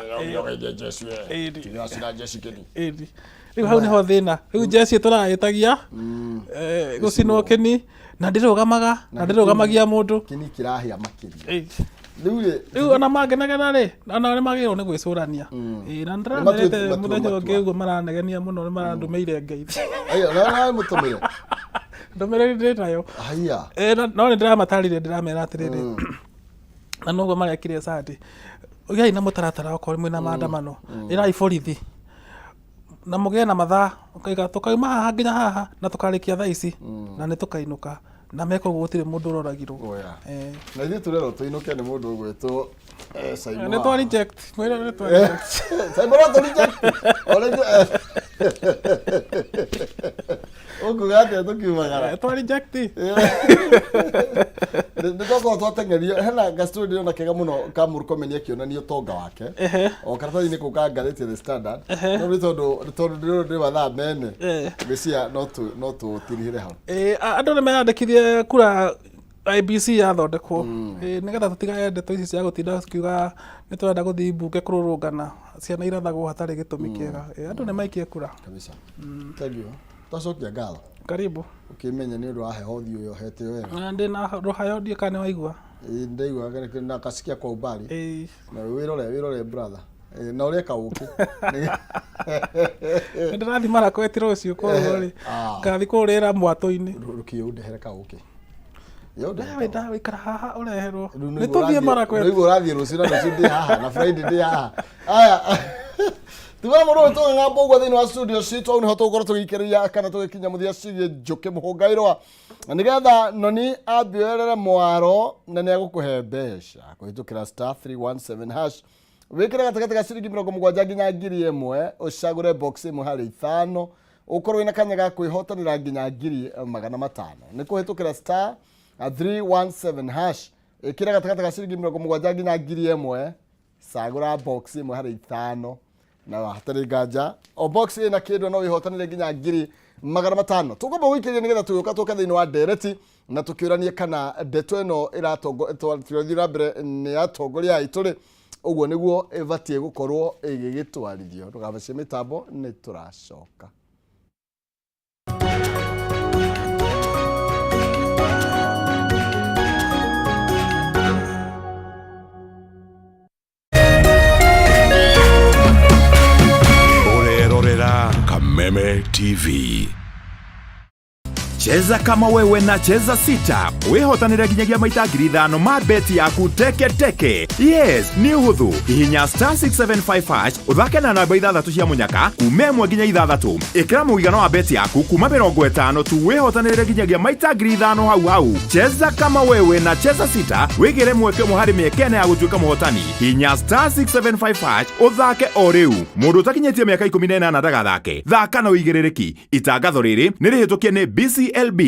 Ĩni. Rĩu hau nĩho thĩna. Rĩu njeci tũraĩtagia gũcinwo kĩni na ndĩrũgamaga na ndĩrũgamagia mũndũ. Kĩni kĩrahĩa makĩria. Ĩĩ. Rĩu rĩ, Rĩu ona mangĩnegena rĩ, ona nĩ magĩrĩirwo nĩ gwĩcũrania. Ĩĩ, na nĩndĩramerĩte Nĩmatue- mũthenya matua. ũngĩ ũguo maranegenia mũno nĩ marandũmĩire ngeithi. Aya, na na mũtũmĩre. Ndũmĩrĩri ndĩ nayo. Haya. Ĩĩ, no nĩ ndĩramatarire, ndĩramera atĩrĩrĩ, na noguo marekire Sunday, gĩai na mũtaratara okorwo mwĩna maandamano, ĩrai borithi na mũgĩe na mathaa, ũkaiga tũkauma haha nginya haha na tũkarĩkia thaa ici na nĩ tũkainũka, na meka ũguo gũtirĩ mũndũ ũroragirwo. Oya. Eh. Na ithuĩ tũrerwo tũinũke nĩ mũndũ ũgwĩtwo Simon. Nĩ twa reject, mwĩre nĩ twa reject. Simon no tũ reject. Ona ithuĩ ũkuga atĩa tũkiumagara? Twa reject. Nĩ twakorwo twateng'erio hena gastori ndĩrona kega mũno ka Murkomen akĩonania ũtonga wake o karatathi-inĩ kau ka ngathĩti ya The Standard, no nĩ tondũ ndĩrona ndĩ mathaa mene ngwĩciria no tũtirihĩre hau. Ĩĩ, andũ nĩ meyandĩkithie kura IBC yathondekwo. Ĩĩ, nĩgetha tũtigage ndeto ici cia gũtinda tukiuga nĩ tũrenda gũthiĩ mbunge kũrũrũngana, ciana irathagwo hatarĩ gĩtũmi kĩega. Ĩĩ, andũ nĩ maikie kura. Kabisa. Thank you. Twacokia ngatho. Karibu. Ũkĩmenya nĩ ũndũ wa heho ũthiũ ũyũ ũhete wega. Na ndĩ na rũhayo, ndiũĩ kana nĩ waigua. Ĩĩ, ndaigua na kasikia kwa umbali. Ĩĩ. Na wĩrore brother. Na ũrĩe kaũkĩ. Nĩ ndĩrathiĩ Marakwet rũciũ, koguo rĩ, ngathiĩ kũrĩra mwatũ-inĩ. Rũkĩũ ndehere kaũkĩ. Nawe ndagũikara haha ũreherwo. Nĩ tũthiĩ Marakwet. Nĩguo ũrathiĩ rũciũ, na rũciũ ndĩ haha na Friday ndĩ haha. Aya. Tugana mũndũ ũyũ tũng'ang'amba ũguo thĩinĩ wa studio citũ, hau nĩho tũgũkorwo tũgĩikĩrĩria kana tũgĩkinya mũthia ciĩgiĩ Njũkĩ Mũhũngairwa, na nĩgetha noni ambioerere mwaro na nĩ egũkũhe mbeca kũhĩtũkĩra star 317 hash. Wĩkĩre gatagatĩ ga ciringi 70 nginya 1000, ũcagũre box ĩmwe harĩ ithano, ũkorwo wĩna kanya ga kwĩhotanĩra nginya 500,000. Nĩ kũhĩtũkĩra star 317 hash, ĩkĩra gatagatĩ ga ciringi 70 nginya 1000, cagũra box ĩmwe harĩ ithano, na hatarĩ nganja o box ĩna kĩndũ no wĩhotanĩre nginya 500,000. Tũkwamba gũikĩria nĩgetha tũgĩũka tũke thĩinĩ wa ndereti na tũkĩũranie kana ndeto ĩno ĩrathiĩ na mbere nĩ atongoria aitũ rĩ, ũguo nĩguo ĩbatiĩ gũkorwo ĩgĩgĩtwarithio. Ndũgabacie mĩtambo, nĩ tũracoka. Ũrerorera Kameme TV. Cheza kama wewe na Cheza Sita wĩhotanĩre nginyagia maita 5,000 ma beti yaku teke teke. Yes, nĩ ũhũthũ. Hihinya star 675 hash, ũthake na namba ithathatũ cia mũnyaka kuma ĩmwe nginya ithathatũ. Ĩkĩra mũigana wa beti yaku kuma 50 tu, wĩhotanĩre nginyagia maita 5,000 hau hau. Cheza kama wewe na Cheza Sita, wĩgĩre mweke ũmwe harĩ mĩeke ĩna ya gũtuĩka mũhotani. Hihinya star 675 hash ũthake o rĩu. Mũndũ ũtakinyĩtie mĩaka 18 ndagathake. Thaka na ũigĩrĩrĩki. Itangatho rĩrĩ nĩ rĩhĩtũkie nĩ BCLB.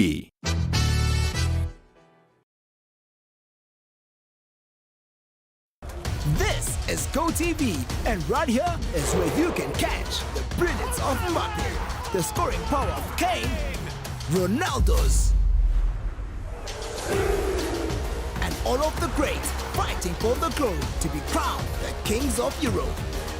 This is GoTV, and right here is where you can catch the brilliance of Mbappe, the scoring power of Kane, Ronaldo's, and all of the greats fighting for the glory to be crowned the kings of Europe.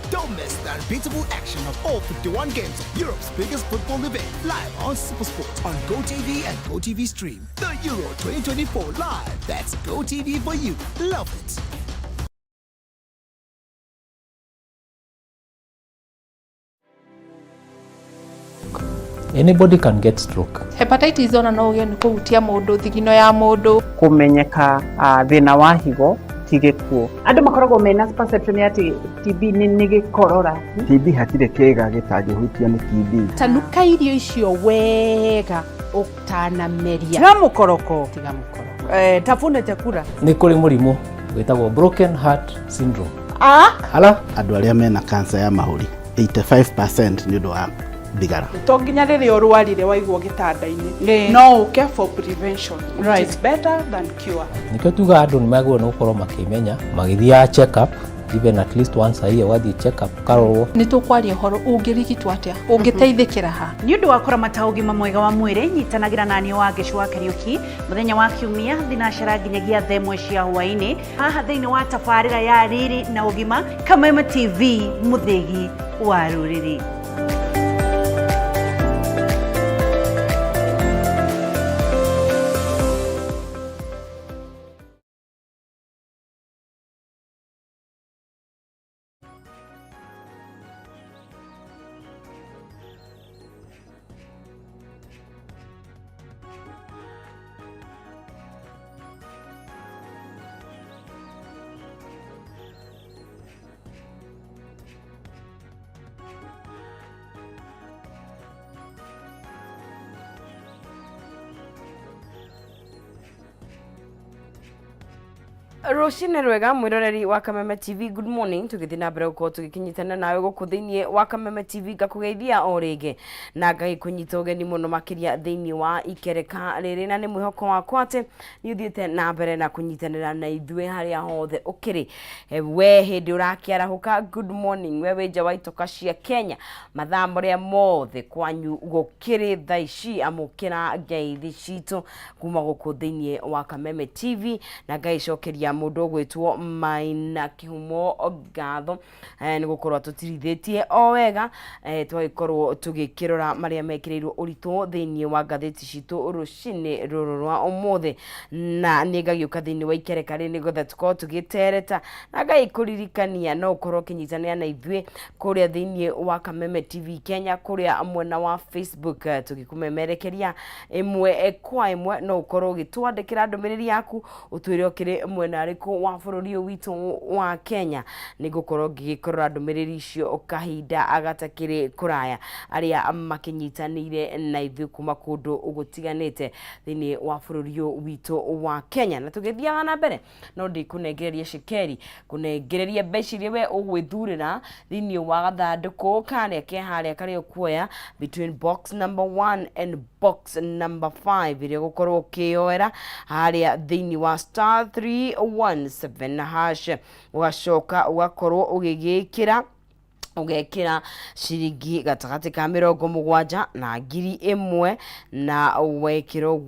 Don't miss the unbeatable action of all 51 games of Europe's biggest football event live on Supersport on GoTV and GoTV Stream. The Euro 2024 live. That's GoTV for you. Love it. Anybody can get stroke. Hepatitis ona no ũgĩe nĩ kũhutia mũndũ, thigino ya mũndũ. Kũmenyeka thĩna wa higo ti gĩkuũ. Andũ makoragwo mena perception ya atĩ TB nĩ gĩkorora. TB hatirĩ kĩga gĩtangĩhutio nĩ TB. Tanuka irio icio wega ũtanameria. Tiga mũkoroko. Tiga mũkoroko. Tafuna chakula. Nĩ kũrĩ mũrimũ wĩtagwo broken heart syndrome. Ah? Ala? Andũ arĩa mena cancer ya mahũri 85% nĩ ũndũ wa thigara. To nginya rĩrĩa ũrwarire waigwo gĩtanda-inĩ, no ũke for prevention, which is better than cure. Nĩkĩo tugaga andũ nĩ magĩrĩirwo nĩ gũkorwo makĩmenya magĩthiaga check up even at least once a year, ũgathiĩ check up ũkarorwo. Nĩ tũkwaria ũhoro ũngĩrigitwo atĩa, ũngĩteithĩkĩra ha. Nĩ ũndũ wa kũramata ũgima mwega wa mwĩrĩ, nyitanagĩra naniĩ wa Ngĩcu wa Kariũki mũthenya wa kiumia thinacara nginyagia thaa ĩmwe cia hwaĩ-inĩ haha thĩinĩ wa tabarĩra ya Riri na Ũgima, Kameme TV, mũthĩgi wa rũrĩrĩ. Rũcinĩ rwega mwĩroreri wa Kameme TV, good morning. Tũgĩthiĩ na mbere gũkorwo tũgĩkĩnyitana nawe gũkũ thĩinĩ wa Kameme TV, ngakũgeithia o rĩngĩ na ngagĩkũnyita ũgeni mũno makĩria thĩinĩ wa ikereka rĩrĩ, na nĩ mwĩhoko wakwa atĩ nĩ ũthiĩte na mbere na kũnyitanĩra na ithuĩ harĩa hothe ũkĩrĩ. We hĩndĩ ũrakĩarahũka, good morning. We wĩ nja wa itoka cia Kenya, mathaa marĩa mothe kwanyu gũkĩrĩ thaa ici, amũkĩra ngeithi citũ kuma gũkũ thĩinĩ wa Kameme TV, na ngagĩcokeria mũndũ ũgwĩtwo Maina Kĩhumo ngatho nĩ gũkorwo atũtirithĩtie o wega twagĩkorwo tũgĩkĩrora marĩa mekĩrĩirwo ũritũ thĩinĩ wa ngathĩti citũ rũcinĩ rũrũ rwa ũmũthĩ. Na nĩ ngagĩũka thĩinĩ wa ikereka rĩ nĩgetha tũkorwo tũgĩtereta, na ngagĩkũririkania no ũkorwo ũkĩnyitanĩra na ithuĩ kũrĩa thĩinĩ wa Kameme TV Kenya, kũrĩa mwena wa Facebook, tũgĩkũmemerekeria ĩmwe kwa ĩmwe. No ũkorwo ũgĩtwandĩkĩra ndũmĩrĩri yaku, ũtwĩre ũkĩrĩ mwena ũrĩkũ wa bũrũri ũyũ witũ wa Kenya. Nĩ ngũkorwo ngĩgĩkorora ndũmĩrĩri icio kahinda gatakĩrĩ kũraya, arĩa makĩnyitanĩire na ithuĩ kuma kũndũ gũtiganĩte thĩinĩ wa bũrũri ũyũ witũ wa Kenya. Na tũgĩthiaga na mbere, no ndikũnengereria cekeri, kũnengereria mbeca iria we ũgwĩthurĩra thĩinĩ wa gathandũkũ karĩa ke harĩa, karĩa ũkuoya between box number 1 and box number 5, ĩrĩa ũgũkorwo ũkĩyoera harĩa thĩinĩ wa *317#. Ũgacoka ũgakorwo ũgĩgĩkĩra, ũgekĩra ciringi gatagatĩ ka 70 na 1000, na wekĩra ũguo.